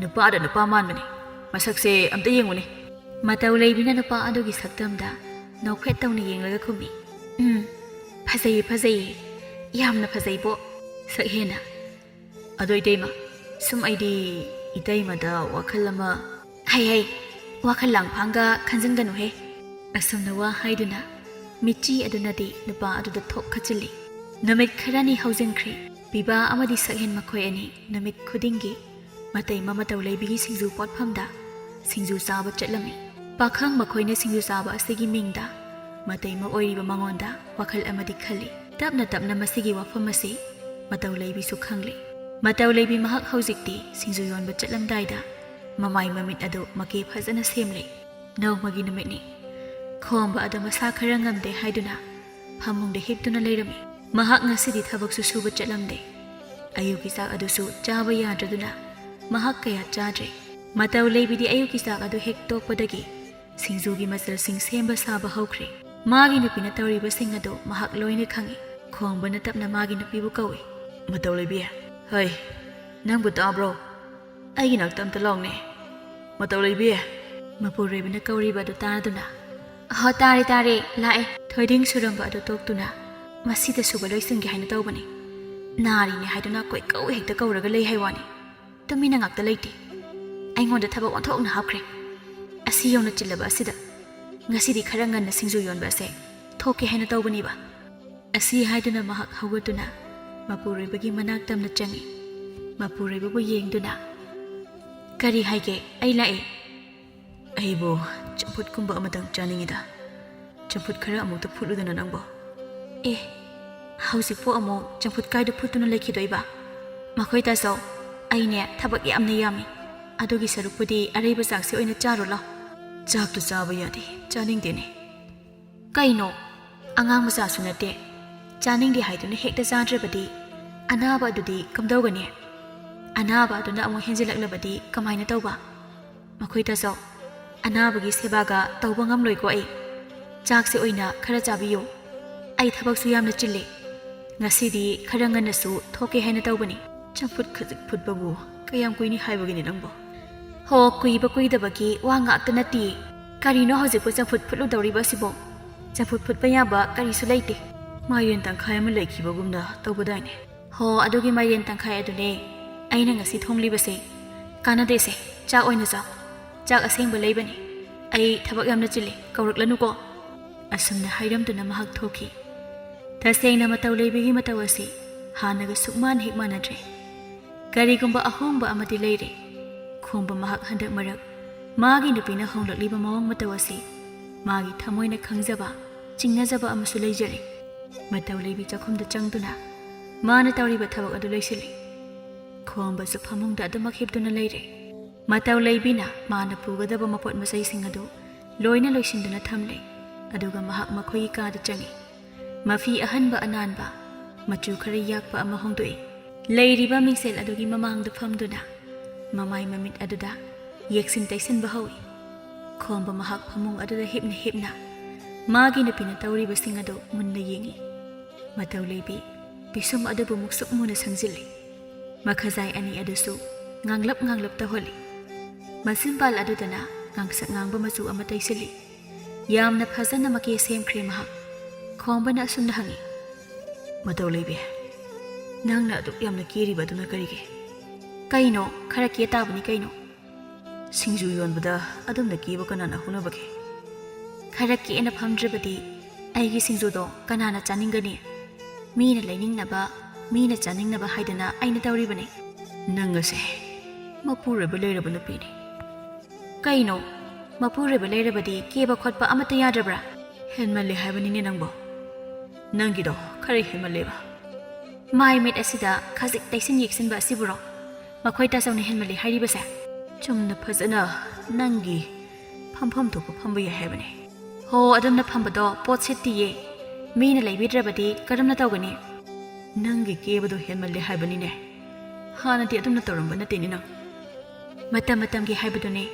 ꯅꯨꯄꯥꯗ ꯅꯨꯄꯥ ꯃꯥꯟꯕꯅꯦ꯫ ꯃꯁꯛꯁꯦ ꯑꯝꯇ ꯌꯦꯡꯉꯨꯅꯦ"꯫ ꯃꯇꯧ ꯂꯩꯕꯤꯅ ꯅꯨꯄꯥ ꯑꯗꯨꯒꯤ ꯁꯛꯇꯝꯗ ꯅꯣꯛꯐꯦꯠ ꯇꯧꯅ ꯌꯦꯡꯂꯒ ꯈꯨꯝꯃꯤ꯫ "ꯎꯝ, ꯐꯖꯩꯌꯦ, ꯐꯖꯩꯌꯦ꯫ ꯌꯥꯝꯅ ꯐꯖꯩꯕꯣ"꯫ ꯁꯛꯍꯦꯟꯅ, "ꯑꯗꯣ ꯏꯇꯩꯃ, ꯁꯨꯝ ꯑꯩꯗꯤ ꯏꯇꯩꯃꯗ ꯋꯥꯈꯜ ꯑꯃ"꯫ "ꯍꯩ, ꯍꯩ, ꯋꯥꯈꯜ ꯂꯥꯡꯐꯥꯡꯒ ꯈꯟꯖꯤꯟꯒꯅꯨꯍꯦ"꯫ ꯑꯁꯨꯝꯅ ꯋꯥ ꯍꯥꯏꯗꯨꯅ ꯃꯤꯠꯆꯤ ꯑꯗꯨꯅꯗꯤ ꯅꯨꯄꯥ ꯑꯗꯨꯗ ꯊꯣꯛ ꯈꯠꯆꯤꯜꯂꯤ꯫ ꯅꯨꯃꯤꯠ ꯈꯔꯅꯤ ꯍꯧꯖꯤꯟꯈ꯭ꯔꯦ꯫ ꯄꯤꯕꯥ ꯑꯃꯗꯤ ꯁꯛꯍꯦꯟ ꯃꯈꯣꯏ ꯑꯅꯤ ꯅꯨꯃꯤꯠ ꯈꯨꯗꯤꯡꯒꯤ ꯃꯇꯩꯃ ꯃꯇꯧ ꯂꯩꯕꯤꯒꯤ ꯁꯤꯡꯖꯨ ꯄꯣꯠꯐꯝꯗ ꯁꯤꯡꯖꯨ ꯆꯥꯕ ꯆꯠꯂꯝꯃꯤ꯫ ꯄꯥꯈꯪ ꯃꯈꯣꯏꯅ ꯁꯤꯡꯖꯨ ꯆꯥꯕ ꯑꯁꯤꯒꯤ ꯃꯤꯡꯗ ꯃꯇꯩꯃ ꯑꯣꯏꯔꯤꯕ ꯃꯉꯣꯟꯗ ꯋꯥꯈꯜ ꯑꯃꯗꯤ ꯈꯜꯂꯤ꯫ ꯇꯞꯅ ꯇꯞꯅ ꯃꯁꯤꯒꯤ ꯋꯥꯐꯝ ꯑꯁꯤ ꯃꯇꯧ ꯂꯩꯕꯤꯁꯨ ꯈꯪꯂꯦ꯫ ꯃꯇꯧ ꯂꯩꯕꯤ ꯃꯍꯥꯛ ꯍꯧꯖꯤꯛꯇꯤ ꯁꯤꯡꯖꯨ ꯌꯣꯟꯕ ꯆꯠꯂꯝꯗꯥꯏꯗ ꯃꯃꯥꯏ ꯃꯃꯤꯠ ꯑꯗꯨ ꯃꯀꯦ ꯐꯖꯅ ꯁꯦꯝꯂꯦ꯫ ꯅꯣꯡꯃꯒꯤ ꯅꯨꯃꯤꯠꯅꯤ꯫ ꯈꯣꯝꯕ ꯑꯗꯨ ꯃꯁꯥ ꯈꯔ ꯉꯝꯗꯦ ꯍꯥꯏꯗꯨꯅ ꯐꯃꯨꯡꯗ ꯍꯤꯞꯇꯨꯅ ꯂꯩꯔꯝꯃꯤ꯫ ꯃꯍꯥꯛ ꯉꯁꯤꯗꯤ ꯊꯕꯛꯁꯨ ꯁꯨꯕ ꯆꯠꯂꯝꯗꯦ꯫ ꯑꯌꯨꯛꯀꯤ ꯆꯥꯛ ꯑꯗꯨꯁꯨ ꯆꯥꯕ ꯌꯥꯗ꯭ꯔꯗꯨꯅ ꯃꯍꯥꯛ ꯀꯌꯥ ꯆꯥꯗ꯭ꯔꯦ꯫ ꯃꯇꯧ ꯂꯩꯕꯤꯗꯤ ꯑꯌꯨꯛꯀꯤ ꯆꯥꯛ ꯑꯗꯨ ꯍꯦꯛ ꯇꯣꯛꯄꯗꯒꯤ ꯁꯤꯡꯖꯨꯒꯤ ꯃꯆꯜꯁꯤꯡ ꯁꯦꯝꯕ ꯁꯥꯕ ꯍꯧꯈ꯭ꯔꯦ꯫ ꯃꯥꯒꯤ ꯅꯨꯄꯤꯅ ꯇꯧꯔꯤꯕꯁꯤꯡ ꯑꯗꯨ ꯃꯍꯥꯛ ꯂꯣꯏꯅ ꯈꯪꯏ꯫ ꯈꯣꯝꯕꯅ ꯇꯞꯅ ꯃꯥꯒꯤ ꯅꯨꯄꯤꯕꯨ ꯀꯧꯏ꯫ "ꯃꯇꯧ ꯂꯩꯕꯤ, ꯍꯩ, ꯅꯪꯕꯨ ꯇꯥꯕ꯭ꯔꯣ? ꯑꯩꯒꯤ ꯅꯥꯛꯇ ꯑꯝꯇ ꯂꯥꯎꯅꯦ, ꯃꯇꯧ ꯂꯩꯕꯤ"꯫ ꯃꯄꯨꯔꯣꯏꯕꯅ ꯀꯧꯔꯤꯕ ꯑꯗꯨ ꯇꯥꯗꯨꯅ, "ꯍꯣ, ꯇꯥꯔꯦ, ꯇꯥꯔꯦ, ꯂꯥꯛꯑꯦ"꯫ ꯋꯦꯗꯤꯡ ꯁꯨꯔꯝꯕ ꯑꯗꯨ ꯇꯣꯛꯇꯨꯅ ꯃꯁꯤꯗ ꯁꯨꯕ ꯂꯣꯏꯁꯤꯟꯒꯦ ꯍꯥꯏꯅ ꯇꯧꯕꯅꯤ꯫ ꯅꯥꯔꯤꯅꯦ ꯍꯥꯏꯗꯨꯅ ꯀꯣꯏꯀꯧ ꯍꯦꯛꯇ ꯀꯧꯔꯒ ꯂꯩ ꯍꯥꯏ ꯋꯥꯅꯤ꯫ ꯇꯨꯃꯤꯟꯅ ꯉꯥꯛꯇ ꯂꯩꯇꯦ꯫ ꯑꯩꯉꯣꯟꯗ ꯊꯕꯛ ꯑꯣꯟꯊꯣꯛꯅ ꯍꯥꯞꯈ꯭ꯔꯦ꯫ ꯑꯁꯤ ꯌꯧꯅ ꯆꯤꯜꯂꯕ ꯑꯁꯤꯗ ꯉꯁꯤꯗꯤ ꯈꯔ ꯉꯟꯅ ꯁꯤꯡꯖꯨ ꯌꯣꯟꯕ ꯑꯁꯦ ꯊꯣꯛꯀꯦ ꯍꯥꯏꯅ ꯇꯧꯕꯅꯦꯕ꯫ ꯑꯁꯤ ꯍꯥꯏꯗꯨꯅ ꯃꯍꯥꯛ ꯍꯧꯒꯠꯇꯨꯅ ꯃꯄꯨꯔꯣꯏꯕꯒꯤ ꯃꯅꯥꯛ ꯇꯝꯅ ꯆꯪꯏ꯫ ꯃꯄꯨꯔꯣꯏꯕꯕꯨ ꯌꯦꯡꯗꯨꯅ, "ꯀꯔꯤ ꯍꯥꯏꯒꯦ? ꯑꯩ ꯂꯥꯛꯑꯦ꯫ ꯑꯩꯕꯨ ꯆꯝꯐꯨꯠꯀꯨꯝꯕ ꯑꯃꯇꯪ ꯆꯥꯅꯤꯡꯉꯤꯗ꯫ ꯆꯝꯐꯨꯠ ꯈꯔ ꯑꯃꯨꯛꯇ ꯐꯨꯠꯂꯨꯗꯅ ꯅꯪꯕꯣ꯫" "ꯑꯦ, ꯍꯧꯖꯤꯛꯄꯨ ꯑꯃꯨꯛ ꯆꯝꯐꯨꯠ ꯀꯥꯏꯗ ꯐꯨꯠꯇꯨꯅ ꯂꯩꯈꯤꯗꯣꯏꯕ? ꯃꯈꯣꯏ ꯇꯥꯆꯧ, ꯑꯩꯅꯦ ꯊꯕꯛ ꯌꯥꯝꯅ ꯌꯥꯝꯃꯤ꯫ ꯑꯗꯨꯒꯤ ꯁꯔꯨꯛꯄꯨꯗꯤ ꯑꯔꯩꯕ ꯆꯥꯛꯁꯦ ꯑꯣꯏꯅ ꯆꯥꯔꯣ ꯂꯥꯎ꯫" "ꯆꯥꯛꯇꯨ ꯆꯥꯕ ꯌꯥꯗꯦ, ꯆꯥꯅꯤꯡꯗꯦꯅꯦ꯫" "ꯀꯩꯅꯣ? ꯑꯉꯥꯡ ꯃꯆꯥꯁꯨ ꯅꯠꯇꯦ, ꯆꯥꯅꯤꯡꯗꯦ ꯍꯥꯏꯗꯨꯅ ꯍꯦꯛꯇ ꯆꯥꯗ꯭ꯔꯕꯗꯤ ꯑꯅꯥꯕ ꯑꯗꯨꯗꯤ ꯀꯝꯗꯧꯒꯅꯤ? ꯑꯅꯥꯕ ꯑꯗꯨꯅ ꯑꯃꯨꯛ ꯍꯦꯟꯖꯤꯜꯂꯛꯂꯕꯗꯤ ꯀꯃꯥꯏꯅ ꯇꯧꯕ?" "ꯃꯈꯣꯏ ꯇꯥꯆꯧ, ꯑꯅꯥꯕꯒꯤ ꯁꯦꯕꯥꯒ ꯇꯧꯕ ꯉꯝꯂꯣꯏꯀꯣ ꯑꯩ꯫ ꯆꯥꯛꯁꯦ ꯑꯣꯏꯅ ꯈꯔ ꯆꯥꯕꯤꯌꯨ꯫ ꯑꯩ ꯊꯕꯛꯁꯨ ꯌꯥꯝꯅ ꯆꯤꯜꯂꯦ꯫ ꯉꯁꯤꯗꯤ ꯈꯔ ꯉꯟꯅꯁꯨ ꯊꯣꯛꯀꯦ ꯍꯥꯏꯅ ꯇꯧꯕꯅꯤ꯫" "ꯆꯝꯐꯨꯠ ꯈꯖꯤꯛ ꯐꯨꯠꯄꯕꯨ ꯀꯌꯥꯝ ꯀꯨꯏꯅꯤ ꯍꯥꯏꯕꯒꯤꯅꯤ ꯅꯪꯕꯣ?" "ꯍꯣ, ꯀꯨꯏꯕ ꯀꯨꯏꯗꯕꯒꯤ ꯋꯥ ꯉꯥꯛꯇ ꯅꯠꯇꯤꯌꯦ꯫ ꯀꯔꯤꯅꯣ ꯍꯧꯖꯤꯛꯄꯨ ꯆꯝꯐꯨꯠ ꯐꯨꯠꯂꯨꯗꯧꯔꯤꯕ ꯑꯁꯤꯕꯣ? ꯆꯝꯐꯨꯠ ꯐꯨꯠꯄ ꯌꯥꯕ ꯀꯔꯤꯁꯨ ꯂꯩꯇꯦ꯫" "ꯃꯥꯏꯔꯦꯟ ꯇꯪꯈꯥꯏ ꯑꯃ ꯂꯩꯈꯤꯕꯒꯨꯝꯅ ꯇꯧꯕꯗꯥꯏꯅꯦ?" "ꯍꯣ, ꯑꯗꯨꯒꯤ ꯃꯥꯏꯔꯦꯟ ꯇꯪꯈꯥꯏ ꯑꯗꯨꯅꯦ ꯑꯩꯅ ꯉꯁꯤ ꯊꯣꯡꯂꯤꯕꯁꯦ꯫ ꯀꯥꯟꯅꯗꯦꯁꯦ, ꯆꯥꯛ ꯑꯣꯏꯅ ꯆꯥꯎ꯫ ꯆꯥꯛ ꯑꯁꯦꯡꯕ ꯂꯩꯕꯅꯤ꯫ ꯑꯩ ꯊꯕꯛ ꯌꯥꯝꯅ ꯆꯤꯜꯂꯤ, ꯀꯧꯔꯛꯂꯅꯨꯀꯣ꯫" ꯑꯁꯨꯝꯅ ꯍꯥꯏꯔꯝꯗꯨꯅ ꯃꯍꯥꯛ ꯊꯣꯛꯈꯤ꯫ ꯇꯁꯦꯡꯅ ꯃꯇꯧ ꯂꯩꯕꯤꯒꯤ ꯃꯇꯧ ꯑꯁꯤ ꯍꯥꯟꯅꯒ ꯁꯨꯛꯃꯥꯟ ꯍꯦꯛ ꯃꯥꯟꯅꯗ꯭ꯔꯦ꯫ ꯀꯔꯤꯒꯨꯝꯕ ꯑꯍꯣꯡꯕ ꯑꯃꯗꯤ ꯂꯩꯔꯦ꯫ ꯈꯣꯝꯕ ꯃꯍꯥꯛ ꯍꯟꯗꯛ ꯃꯔꯛ ꯃꯥꯒꯤ ꯅꯨꯄꯤꯅ ꯍꯣꯡꯂꯛꯂꯤꯕ ꯃꯑꯣꯡ ꯃꯇꯧ ꯑꯁꯤ ꯃꯥꯒꯤ ꯊꯃꯣꯏꯅ ꯈꯪꯖꯕ, ꯆꯤꯡꯅꯖꯕ ꯑꯃꯁꯨ ꯂꯩꯖꯔꯦ꯫ ꯃꯇꯧ ꯂꯩꯕꯤ ꯆꯥꯛꯈꯨꯝꯗ ꯆꯪꯗꯨꯅ ꯃꯥꯅ ꯇꯧꯔꯤꯕ ꯊꯕꯛ ꯑꯗꯨ ꯂꯣꯏꯁꯤꯜꯂꯤ꯫ ꯈꯣꯝꯕꯁꯨ ꯐꯃꯨꯡꯗ ꯑꯗꯨꯃꯛ ꯍꯤꯞꯇꯨꯅ ꯂꯩꯔꯦ꯫ ꯃꯇꯧ ꯂꯩꯕꯤꯅ ꯃꯥꯅ ꯄꯨꯒꯗꯕ ꯃꯄꯣꯠ ꯃꯆꯩꯁꯤꯡ ꯑꯗꯨ ꯂꯣꯏꯅ ꯂꯣꯏꯁꯤꯟꯗꯨꯅ ꯊꯝꯂꯦ꯫ ꯑꯗꯨꯒ ꯃꯍꯥꯛ ꯃꯈꯣꯏꯒꯤ ꯀꯥꯗ ꯆꯪꯏ꯫ ꯃꯐꯤ ꯑꯍꯟꯕ ꯑꯅꯥꯟꯕ, ꯃꯆꯨ ꯈꯔ ꯌꯥꯛꯄ ꯑꯃ ꯍꯣꯡꯗꯣꯛꯏ꯫ ꯂꯩꯔꯤꯕ ꯃꯤꯡꯁꯦꯜ ꯑꯗꯨꯒꯤ ꯃꯃꯥꯡꯗ ꯐꯝꯗꯨꯅ ꯃꯃꯥꯏ ꯃꯃꯤꯠ ꯑꯗꯨꯗ ꯌꯦꯛꯁꯤꯟ ꯇꯩꯁꯤꯟꯕ ꯍꯧꯏ꯫ ꯈꯣꯝꯕ ꯃꯍꯥꯛ ꯐꯃꯨꯡ ꯑꯗꯨꯗ ꯍꯤꯞꯅ ꯍꯤꯞꯅ ꯃꯥꯒꯤ ꯅꯨꯄꯤꯅ ꯇꯧꯔꯤꯕꯁꯤꯡ ꯑꯗꯨ ꯃꯨꯟꯅ ꯌꯦꯡꯏ꯫ ꯃꯇꯧ ꯂꯩꯕꯤ ꯄꯤꯁꯨꯝ ꯑꯗꯨꯕꯨ ꯃꯨꯛꯁꯨꯛ ꯃꯨꯅ ꯁꯪꯖꯤꯜꯂꯤ꯫ ꯃꯈꯖꯥꯏ ꯑꯅꯤ ꯑꯗꯨꯁꯨ ꯉꯥꯡꯂꯞ ꯉꯥꯡꯂꯞ ꯇꯧꯍꯜꯂꯤ꯫ ꯃꯆꯤꯟꯕꯥꯜ ꯑꯗꯨꯗꯅ ꯉꯥꯡꯁꯛ ꯉꯥꯡꯕ ꯃꯆꯨ ꯑꯃ ꯇꯩꯁꯤꯜꯂꯤ꯫ ꯌꯥꯝꯅ ꯐꯖꯅ ꯃꯀꯦ ꯁꯦꯝꯈ꯭ꯔꯦ ꯃꯍꯥꯛ꯫ ꯈ꯭ꯋꯥꯡꯕꯅ ꯑꯁꯨꯝꯅ ꯍꯪꯉꯤ, "ꯃꯇꯧ ꯂꯩꯕꯤ, ꯅꯪꯅ ꯑꯗꯨꯛ ꯌꯥꯝꯅ ꯀꯦꯔꯤꯕ ꯑꯗꯨꯅ ꯀꯔꯤꯒꯤ?" "ꯀꯩꯅꯣ, ꯈꯔ ꯀꯦ ꯇꯥꯕꯅꯤ ꯀꯩꯅꯣ꯫ ꯁꯤꯡꯖꯨ ꯌꯣꯟꯕꯗ ꯑꯗꯨꯝꯅ ꯀꯦꯕ ꯀꯅꯥꯅ ꯍꯧꯅꯕꯒꯦ? ꯈꯔ ꯀꯦꯅ ꯐꯝꯗ꯭ꯔꯕꯗꯤ ꯑꯩꯒꯤ ꯁꯤꯡꯖꯨꯗꯣ ꯀꯅꯥꯅ ꯆꯥꯅꯤꯡꯒꯅꯤ? ꯃꯤꯅ ꯂꯩꯅꯤꯡꯅꯕ, ꯃꯤꯅ ꯆꯥꯅꯤꯡꯅꯕ ꯍꯥꯏꯗꯅ ꯑꯩꯅ ꯇꯧꯔꯤꯕꯅꯤ꯫" "ꯅꯪ ꯑꯁꯦ ꯃꯄꯨꯔꯣꯏꯕ ꯂꯩꯔꯕ ꯅꯨꯄꯤꯅꯤ꯫" "ꯀꯩꯅꯣ? ꯃꯄꯨꯔꯣꯏꯕ ꯂꯩꯔꯕꯗꯤ ꯀꯦꯕ ꯈꯣꯠꯄ ꯑꯃꯠꯇ ꯌꯥꯗ꯭ꯔꯕ꯭ꯔꯥ?" "ꯍꯦꯟꯃꯜꯂꯦ ꯍꯥꯏꯕꯅꯤꯅꯦ ꯅꯪꯕꯣ꯫ ꯅꯪꯒꯤꯗꯣ ꯈꯔ ꯍꯦꯟꯃꯜꯂꯦꯕ꯫" "ꯃꯥꯏ ꯃꯤꯠ ꯑꯁꯤꯗ ꯈꯖꯤꯛ ꯇꯩꯁꯤꯟ ꯌꯦꯛꯁꯤꯟꯕ ꯑꯁꯤꯕꯨꯔꯣ ꯃꯈꯣꯏ ꯇꯥꯆꯧꯅ ꯍꯦꯟꯃꯜꯂꯦ ꯍꯥꯏꯔꯤꯕꯁꯦ?" "ꯆꯨꯝꯅ ꯐꯖꯅ ꯅꯪꯒꯤ ꯐꯝꯐꯝ ꯊꯣꯛꯄ ꯐꯝꯕ ꯌꯥꯏ ꯍꯥꯏꯕꯅꯦ꯫" "ꯍꯣ, ꯑꯗꯨꯝꯅ ꯐꯝꯕꯗꯣ ꯄꯣꯠ ꯁꯤꯠꯇꯤꯌꯦ꯫ ꯃꯤꯅ ꯂꯩꯕꯤꯗ꯭ꯔꯕꯗꯤ ꯀꯔꯝꯅ ꯇꯧꯒꯅꯤ?" "ꯅꯪꯒꯤ ꯀꯦꯕꯗꯣ ꯍꯦꯟꯃꯜꯂꯦ ꯍꯥꯏꯕꯅꯤꯅꯦ꯫ ꯍꯥꯟꯅꯗꯤ ꯑꯗꯨꯝꯅ ꯇꯧꯔꯝꯕ ꯅꯠꯇꯦꯅꯦ ꯅꯪ꯫" "ꯃꯇꯝ ꯃꯇꯝꯒꯤ ꯍꯥꯏꯕꯗꯨꯅꯦ꯫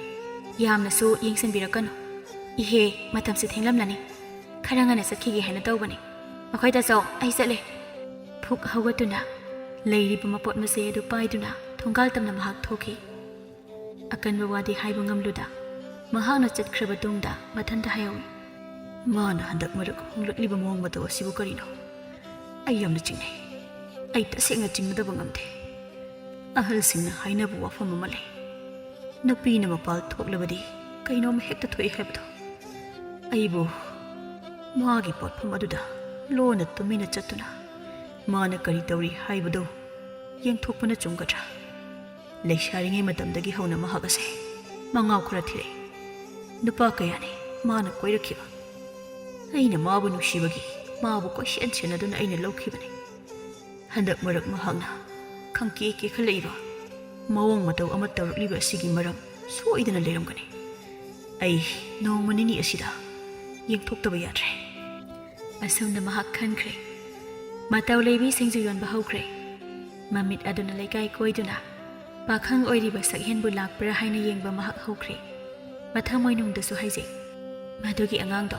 ꯌꯥꯝꯅꯁꯨ ꯌꯦꯡꯁꯤꯟꯕꯤꯔꯛꯀꯅꯨ꯫ ꯏꯍꯦ, ꯃꯇꯝꯁꯦ ꯊꯦꯡꯂꯝꯂꯅꯤ꯫ ꯈꯔ ꯉꯟꯅ ꯆꯠꯈꯤꯒꯦ ꯍꯥꯏꯅ ꯇꯧꯕꯅꯤ꯫ ꯃꯈꯣꯏ ꯇꯥꯆꯧ, ꯑꯩ ꯆꯠꯂꯦ꯫" ꯐꯨꯛ ꯍꯧꯒꯠꯇꯨꯅ ꯂꯩꯔꯤꯕ ꯃꯄꯣꯠ ꯃꯆꯩ ꯑꯗꯨ ꯄꯥꯏꯗꯨꯅ ꯊꯣꯡꯒꯥꯜ ꯇꯝꯅ ꯃꯍꯥꯛ ꯊꯣꯛꯈꯤ꯫ ꯑꯀꯟꯕ ꯋꯥꯗꯤ ꯍꯥꯏꯕ ꯉꯝꯂꯨꯗ ꯃꯍꯥꯛꯅ ꯆꯠꯈ꯭ꯔꯕ ꯇꯨꯡꯗ ꯃꯊꯟꯇ ꯍꯥꯏꯍꯧꯏ, "ꯃꯥꯅ ꯍꯟꯗꯛ ꯃꯔꯛ ꯍꯣꯡꯂꯛꯂꯤꯕ ꯃꯑꯣꯡ ꯃꯇꯧ ꯑꯁꯤꯕꯨ ꯀꯔꯤꯅꯣ? ꯑꯩ ꯌꯥꯝꯅ ꯆꯤꯡꯅꯩ꯫ ꯑꯩ ꯇꯁꯦꯡꯅ ꯆꯤꯡꯅꯗꯕ ꯉꯝꯗꯦ꯫ ꯑꯍꯜꯁꯤꯡꯅ ꯍꯥꯏꯅꯕ ꯋꯥꯐꯝ ꯑꯃ ꯂꯩ, ꯅꯨꯄꯤꯅ ꯃꯄꯥꯜ ꯊꯣꯛꯂꯕꯗꯤ ꯀꯩꯅꯣꯝ ꯍꯦꯛꯇ ꯊꯣꯛꯏ ꯍꯥꯏꯕꯗꯣ꯫ ꯑꯩꯕꯨ ꯃꯥꯒꯤ ꯄꯣꯠꯐꯝ ꯑꯗꯨꯗ ꯂꯣꯟꯅ ꯇꯨꯃꯤꯟꯅ ꯆꯠꯇꯨꯅ ꯃꯥꯅ ꯀꯔꯤ ꯇꯧꯔꯤ ꯍꯥꯏꯕꯗꯨ ꯌꯦꯡꯊꯣꯛꯄꯅ ꯆꯨꯝꯒꯗ꯭ꯔꯥ? ꯂꯩꯁꯥꯔꯤꯉꯩ ꯃꯇꯝꯗꯒꯤ ꯍꯧꯅ ꯃꯍꯥꯛ ꯑꯁꯦ ꯃꯉꯥꯎ ꯈꯔ ꯊꯤꯔꯛꯏ꯫ ꯅꯨꯄꯥ ꯀꯌꯥꯅꯤ ꯃꯥꯅ ꯀꯣꯏꯔꯛꯈꯤꯕ꯫ ꯑꯩꯅ ꯃꯥꯕꯨ ꯅꯨꯡꯁꯤꯕꯒꯤ ꯃꯥꯕꯨ ꯀꯣꯏꯁꯦꯟ ꯁꯦꯟꯅꯗꯨꯅ ꯑꯩꯅ ꯂꯧꯈꯤꯕꯅꯤ꯫ ꯍꯟꯗꯛ ꯃꯔꯛ ꯃꯍꯥꯛꯅ ꯈꯪꯀꯦ ꯀꯦꯈꯠꯂꯛꯏꯕ, ꯃꯑꯣꯡ ꯃꯇꯧ ꯑꯃ ꯇꯧꯔꯛꯂꯤꯕ ꯑꯁꯤꯒꯤ ꯃꯔꯝ ꯁꯣꯏꯗꯅ ꯂꯩꯔꯝꯒꯅꯤ꯫ ꯑꯩ ꯅꯣꯡꯃ ꯅꯤꯅꯤ ꯑꯁꯤꯗ ꯌꯦꯡꯊꯣꯛꯇꯕ ꯌꯥꯗ꯭ꯔꯦ꯫" ꯑꯁꯨꯝꯅ ꯃꯍꯥꯛ ꯈꯟꯈ꯭ꯔꯦ꯫ ꯃꯇꯧ ꯂꯩꯕꯤ ꯁꯤꯡꯖꯨ ꯌꯣꯟꯕ ꯍꯧꯈ꯭ꯔꯦ꯫ ꯃꯃꯤꯠ ꯑꯗꯨꯅ ꯂꯩꯀꯥꯏ ꯀꯣꯏꯗꯨꯅ ꯄꯥꯈꯪ ꯑꯣꯏꯔꯤꯕ ꯁꯛꯍꯦꯟꯕꯨ ꯂꯥꯛꯄ꯭ꯔꯥ ꯍꯥꯏꯅ ꯌꯦꯡꯕ ꯃꯍꯥꯛ ꯍꯧꯈ꯭ꯔꯦ꯫ ꯃꯊꯃꯣꯏꯅꯨꯡꯗꯁꯨ ꯍꯥꯏꯖꯩ, "ꯃꯗꯨꯒꯤ ꯑꯉꯥꯡꯗꯣ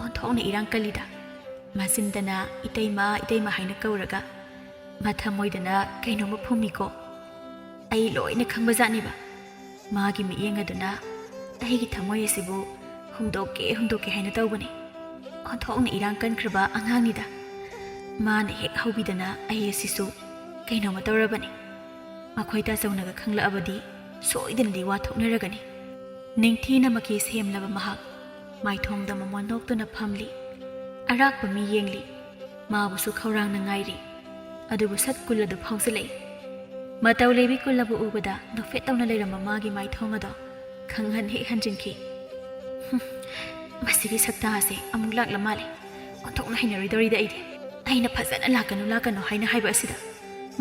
ꯑꯣꯟꯊꯣꯛꯅ ꯏꯔꯥꯡ ꯀꯜꯂꯤꯗ꯫ ꯃꯆꯤꯟꯗꯅ 'ꯏꯇꯩꯃ, ꯏꯇꯩꯃ' ꯍꯥꯏꯅ ꯀꯧꯔꯒ, ꯃꯊꯃꯣꯏꯗꯅ ꯀꯩꯅꯣꯝꯃ ꯐꯨꯝꯃꯤꯀꯣ꯫ ꯑꯩ ꯂꯣꯏꯅ ꯈꯪꯕꯖꯥꯠꯅꯦꯕ꯫ ꯃꯥꯒꯤ ꯃꯤꯠꯌꯦꯡ ꯑꯗꯨꯅ ꯑꯩꯒꯤ ꯊꯃꯣꯏ ꯑꯁꯤꯕꯨ ꯍꯨꯝꯗꯣꯛꯀꯦ, ꯍꯨꯝꯗꯣꯛꯀꯦ ꯍꯥꯏꯅ ꯇꯧꯕꯅꯤ꯫ ꯑꯣꯟꯊꯣꯛꯅ ꯏꯔꯥꯡ ꯀꯟꯈ꯭ꯔꯕ ꯑꯉꯥꯡꯅꯤꯗ꯫ ꯃꯥꯅ ꯍꯦꯛ ꯍꯧꯕꯤꯗꯅ ꯑꯩ ꯑꯁꯤꯁꯨ ꯀꯩꯅꯣꯝꯃ ꯇꯧꯔꯕꯅꯤ꯫ ꯃꯈꯣꯏ ꯇꯥꯆꯧꯅꯒ ꯈꯪꯂꯛꯑꯕꯗꯤ ꯁꯣꯏꯗꯅꯗꯤ ꯋꯥ ꯊꯣꯛꯅꯔꯒꯅꯤ꯫ ꯅꯤꯡꯊꯤꯅꯃꯛꯀꯤ ꯁꯦꯝꯂꯕ ꯃꯍꯥꯛ ꯃꯥꯏꯊꯣꯡꯗ ꯃꯃꯣꯟ ꯅꯣꯛꯇꯨꯅ ꯐꯝꯂꯤ꯫ ꯑꯔꯥꯛꯄ ꯃꯤ ꯌꯦꯡꯂꯤ꯫ ꯃꯥꯕꯨꯁꯨ ꯈꯧꯔꯥꯡꯅ ꯉꯥꯏꯔꯤ꯫ ꯑꯗꯨꯕꯨ ꯁꯠ ꯀꯨꯜ ꯑꯗꯨ ꯐꯥꯎꯖꯤꯜꯂꯛꯏ꯫ ꯃꯇꯧ ꯂꯩꯕꯤ ꯀꯨꯜ ꯑꯕꯨ ꯎꯕꯗ ꯅꯣꯛꯐꯦꯠ ꯇꯧꯅ ꯂꯩꯔꯝꯕ ꯃꯥꯒꯤ ꯃꯥꯏꯊꯣꯡ ꯑꯗꯣ ꯈꯪꯍꯟ ꯍꯦꯛ ꯍꯟꯖꯤꯟꯈꯤ꯫ "ꯍꯨꯝ, ꯃꯁꯤꯒꯤ ꯁꯛꯇꯥ ꯑꯁꯦ ꯑꯃꯨꯛ ꯂꯥꯛꯂ ꯃꯥꯜꯂꯦ꯫ ꯑꯣꯟꯊꯣꯛꯅ ꯍꯩꯅꯔꯣꯏꯗꯧꯔꯤꯗ ꯑꯩꯗꯤ꯫ ꯑꯩꯅ ꯐꯖꯅ ꯂꯥꯛꯀꯅꯨ, ꯂꯥꯛꯀꯅꯨ ꯍꯥꯏꯅ ꯍꯥꯏꯕ ꯑꯁꯤꯗ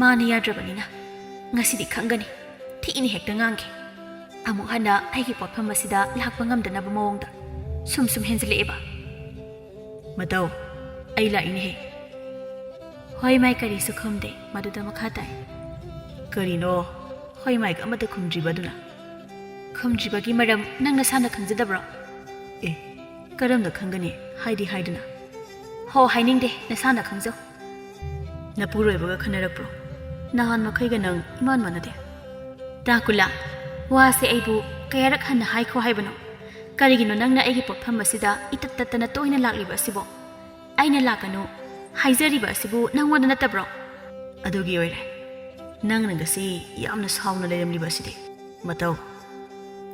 ꯃꯥꯅ ꯌꯥꯗ꯭ꯔꯕꯅꯤꯅ ꯉꯁꯤꯗꯤ ꯈꯪꯒꯅꯤ꯫ ꯊꯤꯅ ꯍꯦꯛꯇ ꯉꯥꯡꯒꯦ꯫ ꯑꯃꯨꯛ ꯍꯟꯅ ꯑꯩꯒꯤ ꯄꯣꯠꯐꯝ ꯑꯁꯤꯗ ꯂꯥꯛꯄ ꯉꯝꯗꯅꯕ ꯃꯑꯣꯡꯗ ꯁꯨꯝ ꯁꯨꯝ ꯍꯦꯟꯖꯤꯜꯂꯛꯑꯦꯕ꯫" "ꯃꯇꯧ, ꯑꯩ ꯂꯥꯛꯏꯅꯦꯍꯦ꯫" ꯍꯣꯏ ꯃꯥꯏ ꯀꯔꯤꯁꯨ ꯈꯨꯝꯗꯦ꯫ ꯃꯗꯨꯗ ꯃꯈꯥ ꯇꯥꯏ꯫ "ꯀꯔꯤꯅꯣ ꯍꯣꯏ ꯃꯥꯏꯒ ꯑꯃꯠꯇ ꯈꯨꯝꯗ꯭ꯔꯤꯕ ꯑꯗꯨꯅ?" "ꯈꯨꯝꯗ꯭ꯔꯤꯕꯒꯤ ꯃꯔꯝ ꯅꯪ ꯅꯁꯥꯅ ꯈꯪꯖꯗꯕ꯭ꯔꯣ?" "ꯑꯦ, ꯀꯔꯝꯅ ꯈꯪꯒꯅꯤ? ꯍꯥꯏꯗꯤ ꯍꯥꯏꯗꯅ꯫" "ꯍꯣ, ꯍꯥꯏꯅꯤꯡꯗꯦ, ꯅꯁꯥꯅ ꯈꯪꯖꯧ꯫" "ꯅꯄꯨꯔꯣꯏꯕꯒ ꯈꯟꯅꯔꯛꯄ꯭ꯔꯣ? ꯅꯍꯥꯟ ꯃꯈꯩꯒ ꯅꯪ ꯏꯃꯥꯟ ꯃꯥꯟꯅꯗꯦ꯫" "ꯇꯥꯀꯨꯂꯥ, ꯋꯥꯁꯦ ꯑꯩꯕꯨ ꯀꯌꯥꯔꯛ ꯍꯟꯅ ꯍꯥꯏꯈꯣ ꯍꯥꯏꯕꯅꯣ? ꯀꯔꯤꯒꯤꯅꯣ ꯅꯪꯅ ꯑꯩꯒꯤ ꯄꯣꯠꯐꯝ ꯑꯁꯤꯗ ꯏꯇꯠ ꯇꯠꯇꯅ ꯇꯣꯏꯅ ꯂꯥꯛꯂꯤꯕ ꯑꯁꯤꯕꯣ? ꯑꯩꯅ ꯂꯥꯛꯀꯅꯨ ꯍꯥꯏꯖꯔꯤꯕ ꯑꯁꯤꯕꯨ ꯅꯪꯉꯣꯟꯗ ꯅꯠꯇꯕ꯭ꯔꯣ?" "ꯑꯗꯨꯒꯤ ꯑꯣꯏꯔꯦ ꯅꯪꯅ ꯉꯁꯤ ꯌꯥꯝꯅ ꯁꯥꯎꯅ ꯂꯩꯔꯝꯂꯤꯕ ꯑꯁꯤꯗꯤ꯫ ꯃꯇꯧ,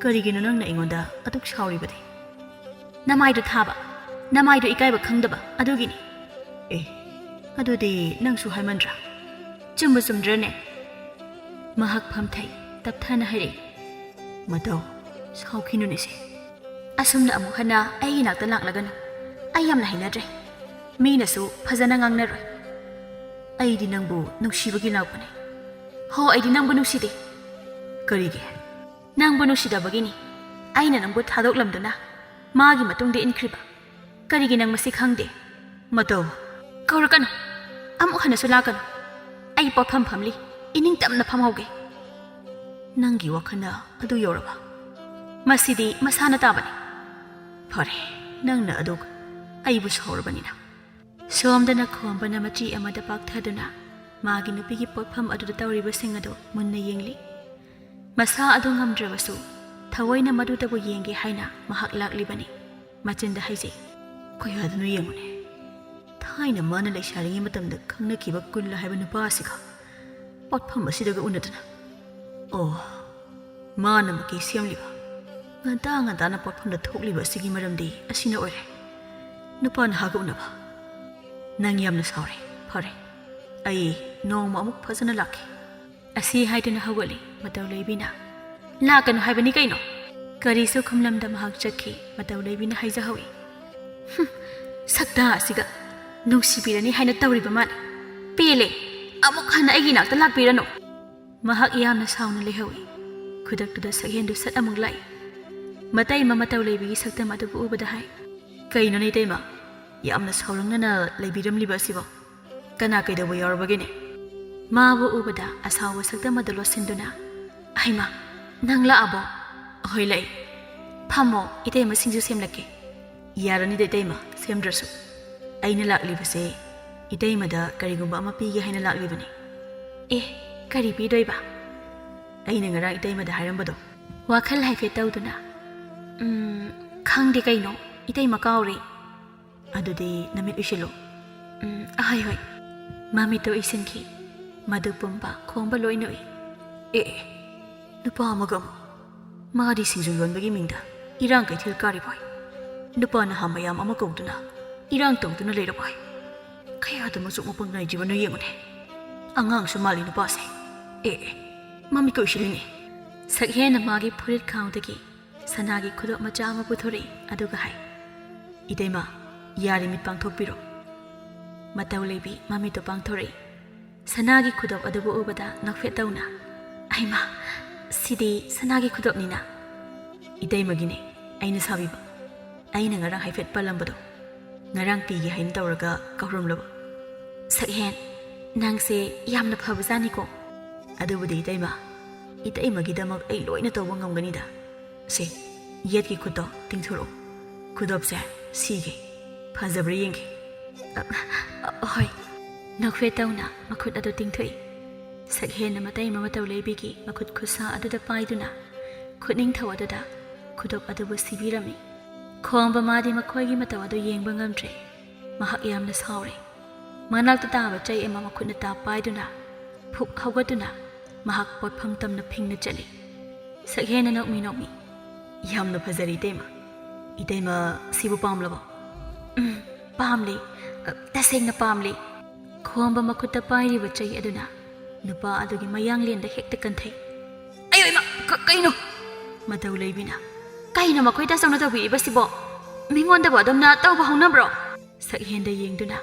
ꯀꯔꯤꯒꯤꯅꯣ ꯅꯪꯅ ꯑꯩꯉꯣꯟꯗ ꯑꯗꯨꯛ ꯁꯥꯎꯔꯤꯕꯗꯤ?" "ꯅꯃꯥꯏꯗꯣ ꯊꯥꯕ, ꯅꯃꯥꯏꯗꯣ ꯏꯀꯥꯏꯕ ꯈꯪꯗꯕ ꯑꯗꯨꯒꯤꯅꯤ꯫" "ꯑꯦ, ꯑꯗꯨꯗꯤ ꯅꯪꯁꯨ ꯍꯥꯏꯃꯟꯗ꯭ꯔꯥ? ꯆꯨꯝꯕ ꯆꯨꯝꯗ꯭ꯔꯅꯦ?" ꯃꯍꯥꯛ ꯐꯝꯊꯩ, ꯇꯞꯊꯅ ꯍꯥꯏꯔꯛꯏ꯫ "ꯃꯇꯧ, ꯁꯥꯎꯈꯤꯅꯨꯅꯦꯁꯦ꯫ ꯑꯁꯨꯝꯅ ꯑꯃꯨꯛ ꯍꯟꯅ ꯑꯩꯒꯤ ꯅꯥꯛꯇ ꯂꯥꯛꯂꯒꯅꯨ꯫ ꯑꯩ ꯌꯥꯝꯅ ꯍꯩꯅꯗ꯭ꯔꯦ꯫ ꯃꯤꯅꯁꯨ ꯐꯖꯅ ꯉꯥꯡꯅꯔꯣꯏ꯫ ꯑꯩꯗꯤ ꯅꯪꯕꯨ ꯅꯨꯡꯁꯤꯕꯒꯤ ꯂꯥꯛꯄꯅꯦ꯫" "ꯍꯣ, ꯑꯩꯗꯤ ꯅꯪꯕꯨ ꯅꯨꯡꯁꯤꯗꯦ꯫" "ꯀꯔꯤꯒꯤ?" "ꯅꯪꯕꯨ ꯅꯨꯡꯁꯤꯗꯕꯒꯤꯅꯤ꯫ ꯑꯩꯅ ꯅꯪꯕꯨ ꯊꯥꯗꯣꯛꯂꯝꯗꯨꯅ ꯃꯥꯒꯤ ꯃꯇꯨꯡꯗ ꯏꯟꯈ꯭ꯔꯤꯕ꯫ ꯀꯔꯤꯒꯤ ꯅꯪ ꯃꯁꯤ ꯈꯪꯗꯦ?" "ꯃꯇꯧ, ꯀꯧꯔꯛꯀꯅꯨ꯫ ꯑꯃꯨꯛ ꯍꯟꯅꯁꯨ ꯂꯥꯛꯀꯅꯨ꯫ ꯑꯩ ꯄꯣꯠꯐꯝ ꯐꯝꯂꯤ꯫ ꯏꯅꯤꯡ ꯇꯞꯅ ꯐꯝꯍꯧꯒꯦ꯫" "ꯅꯪꯒꯤ ꯋꯥꯈꯜꯅ ꯑꯗꯨ ꯌꯧꯔꯕ?" "ꯃꯁꯤꯗꯤ ꯃꯁꯥꯅ ꯇꯥꯕꯅꯤ꯫" "ꯐꯔꯦ, ꯅꯪꯅ ꯑꯗꯨꯛ ꯑꯩꯕꯨ ꯁꯥꯎꯔꯕꯅꯤꯅ꯫" ꯁꯣꯝꯗꯅ ꯈꯣꯝꯕꯅ ꯃꯆꯤ ꯑꯃꯗ ꯄꯥꯛꯊꯗꯨꯅ ꯃꯥꯒꯤ ꯅꯨꯄꯤꯒꯤ ꯄꯣꯠꯐꯝ ꯑꯗꯨꯗ ꯇꯧꯔꯤꯕꯁꯤꯡ ꯑꯗꯨ ꯃꯨꯟꯅ ꯌꯦꯡꯂꯤ꯫ ꯃꯁꯥ ꯑꯗꯨ ꯉꯝꯗ꯭ꯔꯕꯁꯨ ꯊꯑꯣꯏꯅ ꯃꯗꯨꯗꯕꯨ ꯌꯦꯡꯒꯦ ꯍꯥꯏꯅ ꯃꯍꯥꯛ ꯂꯥꯛꯂꯤꯕꯅꯤ꯫ ꯃꯆꯤꯟꯗ ꯍꯥꯏꯖꯩ, ꯀꯌꯥꯗꯅꯣ ꯌꯦꯡꯉꯨꯅꯦ, ꯊꯥꯏꯅ ꯃꯥꯅ ꯂꯩꯁꯥꯔꯤꯉꯩ ꯃꯇꯝꯗ ꯈꯪꯅꯈꯤꯕ ꯀꯨꯜ ꯍꯥꯏꯕ ꯅꯨꯄꯥ ꯑꯁꯤꯒ ꯄꯣꯠꯐꯝ ꯑꯁꯤꯗꯒ ꯎꯅꯗꯅ꯫ ꯑꯣ, ꯃꯥꯅ ꯃꯀꯤ ꯁꯦꯝꯂꯤꯕ, ꯉꯟꯇꯥ ꯉꯟꯇꯥꯅ ꯄꯣꯠꯐꯝꯗ ꯊꯣꯛꯂꯤꯕ ꯑꯁꯤꯒꯤ ꯃꯔꯝꯗꯤ ꯑꯁꯤꯅ ꯑꯣꯏꯔꯦ꯫ ꯅꯨꯄꯥ ꯅꯍꯥꯒ ꯎꯅꯕ꯫ ꯅꯪ ꯌꯥꯝꯅ ꯁꯥꯎꯔꯦ꯫ ꯐꯔꯦ, ꯑꯩ ꯅꯣꯡꯃ ꯑꯃꯨꯛ ꯐꯖꯅ ꯂꯥꯛꯀꯦ꯫ ꯑꯁꯤ ꯍꯥꯏꯗꯨꯅ ꯍꯧꯒꯠꯂꯤ ꯃꯇꯧ ꯂꯩꯕꯤꯅ꯫ ꯂꯥꯛꯀꯅꯨ ꯍꯥꯏꯕꯅꯤ ꯀꯩꯅꯣ? ꯀꯔꯤꯁꯨ ꯈꯨꯝꯂꯝꯗ ꯃꯍꯥꯛ ꯆꯠꯈꯤ꯫ ꯃꯇꯧ ꯂꯩꯕꯤꯅ ꯍꯥꯏꯖꯍꯧꯏ꯫ "ꯍꯨꯝ, ꯁꯛꯇꯥ ꯑꯁꯤꯒ ꯅꯨꯡꯁꯤꯕꯤꯔꯅꯤ ꯍꯥꯏꯅ ꯇꯧꯔꯤꯕ ꯃꯥꯜꯂꯦ꯫ ꯄꯦꯜꯂꯦ, ꯑꯃꯨꯛ ꯍꯟꯅ ꯑꯩꯒꯤ ꯏꯅꯥꯛꯇ ꯂꯥꯛꯄꯤꯔꯅꯨ꯫" ꯃꯍꯥꯛ ꯌꯥꯝꯅ ꯁꯥꯎꯅ ꯂꯩꯍꯧꯏ꯫ ꯈꯨꯗꯛꯇꯨꯗ ꯁꯛꯍꯦꯟꯗꯨ ꯁꯠ ꯑꯃꯨꯛ ꯂꯥꯛꯏ꯫ ꯃꯇꯩꯃ ꯃꯇꯧ ꯂꯩꯕꯤꯒꯤ ꯁꯛꯇꯝ ꯑꯗꯨꯕꯨ ꯎꯕꯗ ꯍꯥꯏ, "ꯀꯩꯅꯣꯅꯦ ꯏꯇꯩꯃ, ꯌꯥꯝꯅ ꯁꯥꯎꯔꯪꯅꯅ ꯂꯩꯕꯤꯔꯝꯂꯤꯕ ꯑꯁꯤꯕꯣ? ꯀꯅꯥ ꯀꯩꯗꯧꯕ ꯌꯥꯎꯔꯕꯒꯦꯅꯦ?" ꯃꯥꯕꯨ ꯎꯕꯗ ꯑꯁꯥꯎꯕ ꯁꯛꯇꯝ ꯑꯗꯨ ꯂꯣꯠꯁꯤꯟꯗꯨꯅ, "ꯍꯩꯃꯥ, ꯅꯪ ꯂꯥꯛꯑꯕꯣ? ꯍꯣꯏ, ꯂꯥꯛꯏ꯫ ꯐꯝꯃꯣ, ꯏꯇꯩꯃ ꯁꯤꯡꯖꯨ ꯁꯦꯝꯂꯛꯀꯦ꯫" "ꯌꯥꯔꯅꯤꯗ ꯏꯇꯩꯃ, ꯁꯦꯝꯗ꯭ꯔꯁꯨ꯫ ꯑꯩꯅ ꯂꯥꯛꯂꯤꯕꯁꯦ ꯏꯇꯩꯃꯗ ꯀꯔꯤꯒꯨꯝꯕ ꯑꯃ ꯄꯤꯒꯦ ꯍꯥꯏꯅ ꯂꯥꯛꯂꯤꯕꯅꯤ꯫" "ꯑꯦ, ꯀꯔꯤ ꯄꯤꯗꯣꯏꯕ?" "ꯑꯩꯅ ꯉꯔꯥꯡ ꯏꯇꯩꯃꯗ ꯍꯥꯏꯔꯝꯕꯗꯣ, ꯋꯥꯈꯜ ꯍꯥꯏꯐꯦꯠ ꯇꯧꯗꯨꯅ꯫ "ꯎꯝ, ꯈꯪꯗꯦ ꯀꯩꯅꯣ, ꯏꯇꯩꯃ ꯀꯥꯎꯔꯦ꯫" "ꯑꯗꯨꯗꯤ ꯅꯃꯤꯠ ꯎꯏꯁꯤꯜꯂꯨ꯫" "ꯎꯝ, ꯑꯍꯣꯏ, ꯍꯣꯏ꯫" ꯃꯃꯤꯠꯇꯣ ꯎꯏꯁꯤꯟꯈꯤ꯫ ꯃꯗꯨ ꯄꯨꯝꯕ ꯈꯣꯡꯕ ꯂꯣꯏꯅ ꯎꯏ꯫ "ꯑꯦ, ꯑꯦ, ꯅꯨꯄꯥ ꯑꯃꯒ ꯑꯃꯨꯛ꯫ ꯃꯥꯗꯤ ꯁꯤꯡꯖꯨ ꯌꯣꯟꯕꯒꯤ ꯃꯤꯡꯗ ꯏꯔꯥꯡ ꯀꯩꯊꯦꯜ ꯀꯥꯔꯤꯕꯣꯏ꯫ ꯅꯨꯄꯥ ꯅꯍꯥ ꯃꯌꯥꯝ ꯑꯃ ꯀꯧꯗꯨꯅ ꯏꯔꯥꯡ ꯇꯧꯗꯨꯅ ꯂꯩꯔꯕꯣꯏ꯫ ꯀꯌꯥꯗ ꯃꯆꯨꯛ ꯃꯄꯪ ꯅꯥꯏꯗ꯭ꯔꯤꯕꯅꯣ ꯌꯦꯡꯉꯨꯅꯦ꯫ ꯑꯉꯥꯡꯁꯨ ꯃꯥꯜꯂꯤ ꯅꯨꯄꯥꯁꯦ꯫ ꯑꯦ, ꯑꯦ, ꯃꯃꯤꯠꯀ ꯎꯏꯁꯤꯜꯂꯤꯅꯦ꯫" ꯁꯛꯍꯦꯟꯅ ꯃꯥꯒꯤ ꯐꯨꯔꯤꯠ ꯈꯥꯎꯗꯒꯤ ꯁꯅꯥꯒꯤ ꯈꯨꯗꯣꯞ ꯃꯆꯥ ꯑꯃ ꯄꯨꯊꯣꯔꯛꯏ, ꯑꯗꯨꯒ ꯍꯥꯏ, "ꯏꯇꯩꯃ, ꯌꯥꯔꯦ, ꯃꯤꯠ ꯄꯥꯡꯊꯣꯛꯄꯤꯔꯣ꯫" ꯃꯇꯧ ꯂꯩꯕꯤ ꯃꯃꯤꯠꯇꯣ ꯄꯥꯡꯊꯣꯔꯛꯏ꯫ ꯁꯅꯥꯒꯤ ꯈꯨꯗꯣꯞ ꯑꯗꯨꯕꯨ ꯎꯕꯗ ꯅꯣꯛꯐꯦꯠ ꯇꯧꯅ, "ꯍꯩꯃꯥ, ꯁꯤꯗꯤ ꯁꯅꯥꯒꯤ ꯈꯨꯗꯣꯞꯅꯤꯅ꯫" "ꯏꯇꯩꯃꯒꯤꯅꯦ, ꯑꯩꯅ ꯁꯥꯕꯤꯕ꯫ ꯑꯩꯅ ꯉꯔꯥꯡ ꯍꯥꯏꯐꯦꯠ ꯄꯜꯂꯝꯕꯗꯣ, ꯉꯔꯥꯡ ꯄꯤꯒꯦ ꯍꯥꯏꯅ ꯇꯧꯔꯒ ꯀꯧꯔꯝꯂꯕ꯫" "ꯁꯛꯍꯦꯟ, ꯅꯪꯁꯦ ꯌꯥꯝꯅ ꯐꯕꯖꯥꯠꯅꯤꯀꯣ꯫" "ꯑꯗꯨꯕꯨꯗꯤ ꯏꯇꯩꯃ, ꯏꯇꯩꯃꯒꯤꯗꯃꯛ ꯑꯩ ꯂꯣꯏꯅ ꯇꯧꯕ ꯉꯝꯒꯅꯤꯗ꯫ ꯁꯦ, ꯌꯦꯠꯀꯤ ꯈꯨꯠꯇꯣ ꯇꯤꯡꯊꯣꯔꯛꯎ꯫ ꯈꯨꯗꯣꯞꯁꯦ ꯁꯤꯒꯦ, ꯐꯖꯕ꯭ꯔꯥ ꯌꯦꯡꯒꯦ꯫" "ꯑ, ꯑ, ꯍꯣꯏ꯫" ꯅꯣꯛꯐꯦꯠ ꯇꯧꯅ ꯃꯈꯨꯠ ꯑꯗꯨ ꯇꯤꯡꯊꯣꯛꯏ꯫ ꯁꯛꯍꯦꯟꯅ ꯃꯇꯩꯃ ꯃꯇꯧ ꯂꯩꯕꯤꯒꯤ ꯃꯈꯨꯠ ꯈꯨꯠꯁꯥ ꯑꯗꯨꯗ ꯄꯥꯏꯗꯨꯅ ꯈꯨꯠꯅꯤꯡꯊꯧ ꯑꯗꯨꯗ ꯈꯨꯗꯣꯞ ꯑꯗꯨꯕꯨ ꯁꯤꯕꯤꯔꯝꯃꯤ꯫ ꯈꯣꯝꯕ ꯃꯥꯗꯤ ꯃꯈꯣꯏꯒꯤ ꯃꯇꯧ ꯑꯗꯨ ꯌꯦꯡꯕ ꯉꯝꯗ꯭ꯔꯦ꯫ ꯃꯍꯥꯛ ꯌꯥꯝꯅ ꯁꯥꯎꯔꯦ꯫ ꯃꯅꯥꯛꯇ ꯇꯥꯕ ꯆꯩ ꯑꯃ ꯃꯈꯨꯠꯅ ꯇꯥ ꯄꯥꯏꯗꯨꯅ ꯐꯨꯛ ꯍꯧꯒꯠꯇꯨꯅ ꯃꯍꯥꯛ ꯄꯣꯠꯐꯝ ꯇꯝꯅ ꯐꯤꯡꯅ ꯆꯠꯂꯤ꯫ ꯁꯛꯍꯦꯟꯅ ꯅꯣꯛꯃꯤ ꯅꯣꯛꯃꯤ, "ꯌꯥꯝꯅ ꯐꯖꯔꯦ ꯏꯇꯩꯃ꯫ ꯏꯇꯩꯃ ꯁꯤꯕꯨ ꯄꯥꯝꯂꯕꯣ?" "ꯎꯝ, ꯄꯥꯝꯂꯦ꯫ ꯑ, ꯇꯁꯦꯡꯅ ꯄꯥꯝꯂꯦ꯫" ꯈꯣꯝꯕ ꯃꯈꯨꯠꯇ ꯄꯥꯏꯔꯤꯕ ꯆꯩ ꯑꯗꯨꯅ ꯅꯨꯄꯥ ꯑꯗꯨꯒꯤ ꯃꯌꯥꯡꯂꯦꯟꯗ ꯍꯦꯛꯇ ꯀꯟꯊꯩ꯫ "ꯑꯌꯣ ꯏꯃꯥ, ꯀ-, ꯀꯩꯅꯣ?" ꯃꯇꯧ ꯂꯩꯕꯤꯅ, "ꯀꯩꯅꯣ ꯃꯈꯣꯏ ꯇꯥꯆꯧꯅ ꯇꯧꯕꯤꯔꯤꯕꯁꯤꯕꯣ? ꯃꯤꯉꯣꯟꯗꯕꯨ ꯑꯗꯨꯝꯅ ꯇꯧꯕ ꯍꯧꯅꯕ꯭ꯔꯣ?" ꯁꯛꯍꯦꯟꯗ ꯌꯦꯡꯗꯨꯅ,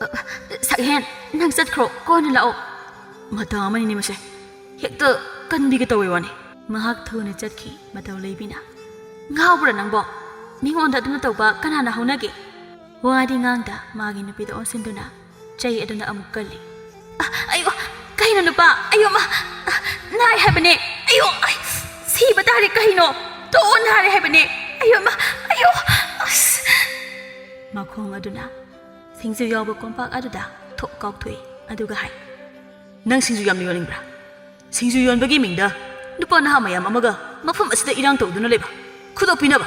"ꯑ, ꯑ, ꯁꯛꯍꯦꯟ, ꯅꯪ ꯆꯠꯈ꯭ꯔꯣ, ꯀꯣꯟꯅ ꯂꯥꯛꯑꯣ꯫" ꯃꯇꯥ ꯑꯃꯅꯤꯅꯦ ꯃꯁꯦ, ꯍꯦꯛꯇ ꯀꯟꯕꯤꯒ ꯇꯧꯋꯦ ꯋꯥꯅꯤ꯫ ꯃꯍꯥꯛ ꯊꯨꯅ ꯆꯠꯈꯤ꯫ ꯃꯇꯧ ꯂꯩꯕꯤꯅ, "ꯉꯥꯎꯕ꯭ꯔꯥ ꯅꯪꯕꯣ? ꯃꯤꯉꯣꯟꯗ ꯑꯗꯨꯝꯅ ꯇꯧꯕ ꯀꯅꯥꯅ ꯍꯧꯅꯒꯦ?" ꯋꯥꯗꯤ ꯉꯥꯡꯗ ꯃꯥꯒꯤ ꯅꯨꯄꯤꯗ ꯑꯣꯟꯁꯤꯟꯗꯨꯅ ꯆꯩ ꯑꯗꯨꯅ ꯑꯃꯨꯛ ꯀꯜꯂꯤ꯫ "ꯑ, ꯑꯌꯣ, ꯀꯩꯅꯣ ꯅꯨꯄꯥ? ꯑꯌꯣ ꯃꯥ, ꯑ, ꯅꯥꯏ ꯍꯥꯏꯕꯅꯦ꯫ ꯑꯌꯣ, ꯑꯩ, ꯁꯤꯕ ꯇꯥꯔꯦ ꯀꯩꯅꯣ? ꯇꯣꯛꯑꯣ, ꯅꯥꯔꯦ ꯍꯥꯏꯕꯅꯦ꯫ ꯑꯌꯣ ꯃꯥ, ꯑꯌꯣ, ꯑꯁ!" ꯃꯈꯣꯡ ꯑꯗꯨꯅ ꯁꯤꯡꯖꯨ ꯌꯥꯎꯕ ꯀꯣꯝꯄꯥꯛ ꯑꯗꯨꯗ ꯊꯣꯛ ꯀꯥꯎꯊꯣꯛꯏ, ꯑꯗꯨꯒ ꯍꯥꯏ, "ꯅꯪ ꯁꯤꯡꯖꯨ ꯌꯥꯝꯅ ꯌꯣꯟꯅꯤꯡꯕ꯭ꯔꯥ? ꯁꯤꯡꯖꯨ ꯌꯣꯟꯕꯒꯤ ꯃꯤꯡꯗ ꯅꯨꯄꯥ ꯅꯍꯥ ꯃꯌꯥꯝ ꯑꯃꯒ ꯃꯐꯝ ꯑꯁꯤꯗ ꯏꯔꯥꯡ ꯇꯧꯗꯨꯅ ꯂꯩꯕ? ꯈꯨꯗꯣꯞ ꯄꯤꯅꯕ?"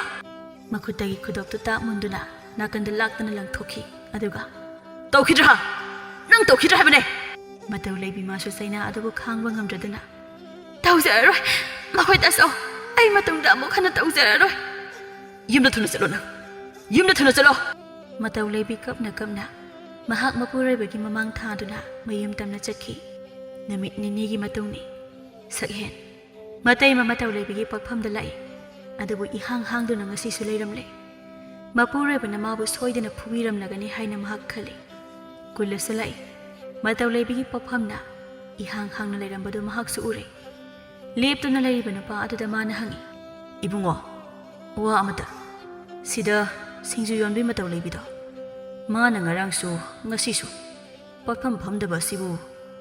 ꯃꯈꯨꯠꯇꯒꯤ ꯈꯨꯗꯣꯞꯇꯨ ꯇꯥꯛ ꯃꯨꯟꯗꯨꯅ ꯅꯥꯀꯟꯗ ꯂꯥꯛꯇꯅ ꯂꯪꯊꯣꯛꯈꯤ, ꯑꯗꯨꯒ, "ꯇꯧꯈꯤꯗ꯭ꯔꯥ? ꯅꯪ ꯇꯧꯈꯤꯗ꯭ꯔꯥ ꯍꯥꯏꯕꯅꯦ?" ꯃꯇꯧ ꯂꯩꯕꯤ ꯃꯥꯁꯨ ꯆꯩꯅꯥ ꯑꯗꯨꯕꯨ ꯈꯥꯡꯕ ꯉꯝꯗ꯭ꯔꯗꯨꯅ, "ꯇꯧꯖꯔꯔꯣꯏ꯫ ꯃꯈꯣꯏ ꯇꯥꯆꯧ, ꯑꯩ ꯃꯇꯨꯡꯗ ꯑꯃꯨꯛ ꯍꯟꯅ ꯇꯧꯖꯔꯔꯣꯏ꯫" "ꯌꯨꯝꯗ ꯊꯨꯅ ꯆꯠꯂꯣ ꯅꯪ꯫ ꯌꯨꯝꯗ ꯊꯨꯅ ꯆꯠꯂꯣ!" ꯃꯇꯧ ꯂꯩꯕꯤ ꯀꯞꯅ ꯀꯞꯅ ꯃꯍꯥꯛ ꯃꯄꯨꯔꯣꯏꯕꯒꯤ ꯃꯃꯥꯡ ꯊꯥꯗꯨꯅ ꯃꯌꯨꯝ ꯇꯝꯅ ꯆꯠꯈꯤ꯫ ꯅꯨꯃꯤꯠ ꯅꯤꯅꯤꯒꯤ ꯃꯇꯨꯡꯅꯤ꯫ ꯁꯛꯍꯦꯟ ꯃꯇꯩꯃ ꯃꯇꯧ ꯂꯩꯕꯤꯒꯤ ꯄꯣꯠꯐꯝꯗ ꯂꯥꯛꯏ, ꯑꯗꯨꯕꯨ ꯏꯍꯥꯡ ꯍꯥꯡꯗꯨꯅ ꯉꯁꯤꯁꯨ ꯂꯩꯔꯝꯂꯦ꯫ ꯃꯄꯨꯔꯣꯏꯕꯅ ꯃꯥꯕꯨ ꯁꯣꯏꯗꯅ ꯐꯨꯕꯤꯔꯝꯂꯒꯅꯤ ꯍꯥꯏꯅ ꯃꯍꯥꯛ ꯈꯜꯂꯤ꯫ ꯀꯨꯜꯂꯁꯨ ꯂꯥꯛꯏ꯫ ꯃꯇꯧ ꯂꯩꯕꯤꯒꯤ ꯄꯣꯠꯐꯝꯅ ꯏꯍꯥꯡ ꯍꯥꯡꯅ ꯂꯩꯔꯝꯕꯗꯨ ꯃꯍꯥꯛꯁꯨ ꯎꯔꯦ꯫ ꯂꯦꯞꯇꯨꯅ ꯂꯩꯔꯤꯕ ꯅꯨꯄꯥ ꯑꯗꯨꯗ ꯃꯥꯅ ꯍꯪꯉꯤ, "ꯏꯕꯨꯡꯉꯣ, ꯋꯥ ꯑꯃꯇ꯫ ꯁꯤꯗ ꯁꯤꯡꯖꯨ ꯌꯣꯟꯕꯤ ꯃꯇꯧ ꯂꯩꯕꯤꯗꯣ, ꯃꯥꯅ ꯉꯔꯥꯡꯁꯨ ꯉꯁꯤꯁꯨ ꯄꯣꯠꯐꯝ ꯐꯝꯗꯕ ꯑꯁꯤꯕꯨ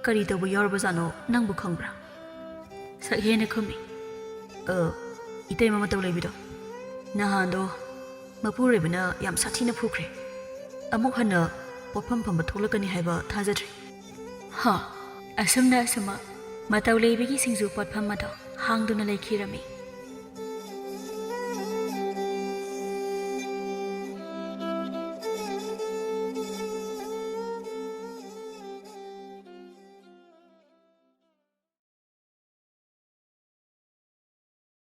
ꯀꯔꯤ ꯇꯧꯕ ꯌꯥꯎꯔꯕꯖꯥꯠꯅꯣ, ꯅꯪꯕꯨ ꯈꯪꯕ꯭ꯔꯥ?" ꯁꯛꯍꯦꯟꯅ ꯈꯨꯝꯃꯤ, "ꯑ, ꯏꯇꯩꯃ ꯃꯇꯧ ꯂꯩꯕꯤꯗꯣ, ꯅꯍꯥꯟꯗꯣ ꯃꯄꯨꯔꯣꯏꯕꯅ ꯌꯥꯝ ꯁꯥꯊꯤꯅ ꯐꯨꯈ꯭ꯔꯦ꯫ ꯑꯃꯨꯛ ꯍꯟꯅ ꯄꯣꯠꯐꯝ ꯐꯝꯕ ꯊꯣꯛꯂꯛꯀꯅꯤ ꯍꯥꯏꯕ ꯊꯥꯖꯗ꯭ꯔꯦ꯫" ꯍꯥ, ꯑꯁꯨꯝꯅ ꯑꯁꯨꯃꯛ ꯃꯇꯧ ꯂꯩꯕꯤꯒꯤ ꯁꯤꯡꯖꯨ ꯄꯣꯠꯐꯝ ꯑꯗꯣ ꯍꯥꯡꯗꯨꯅ ꯂꯩꯈꯤꯔꯝꯃꯤ꯫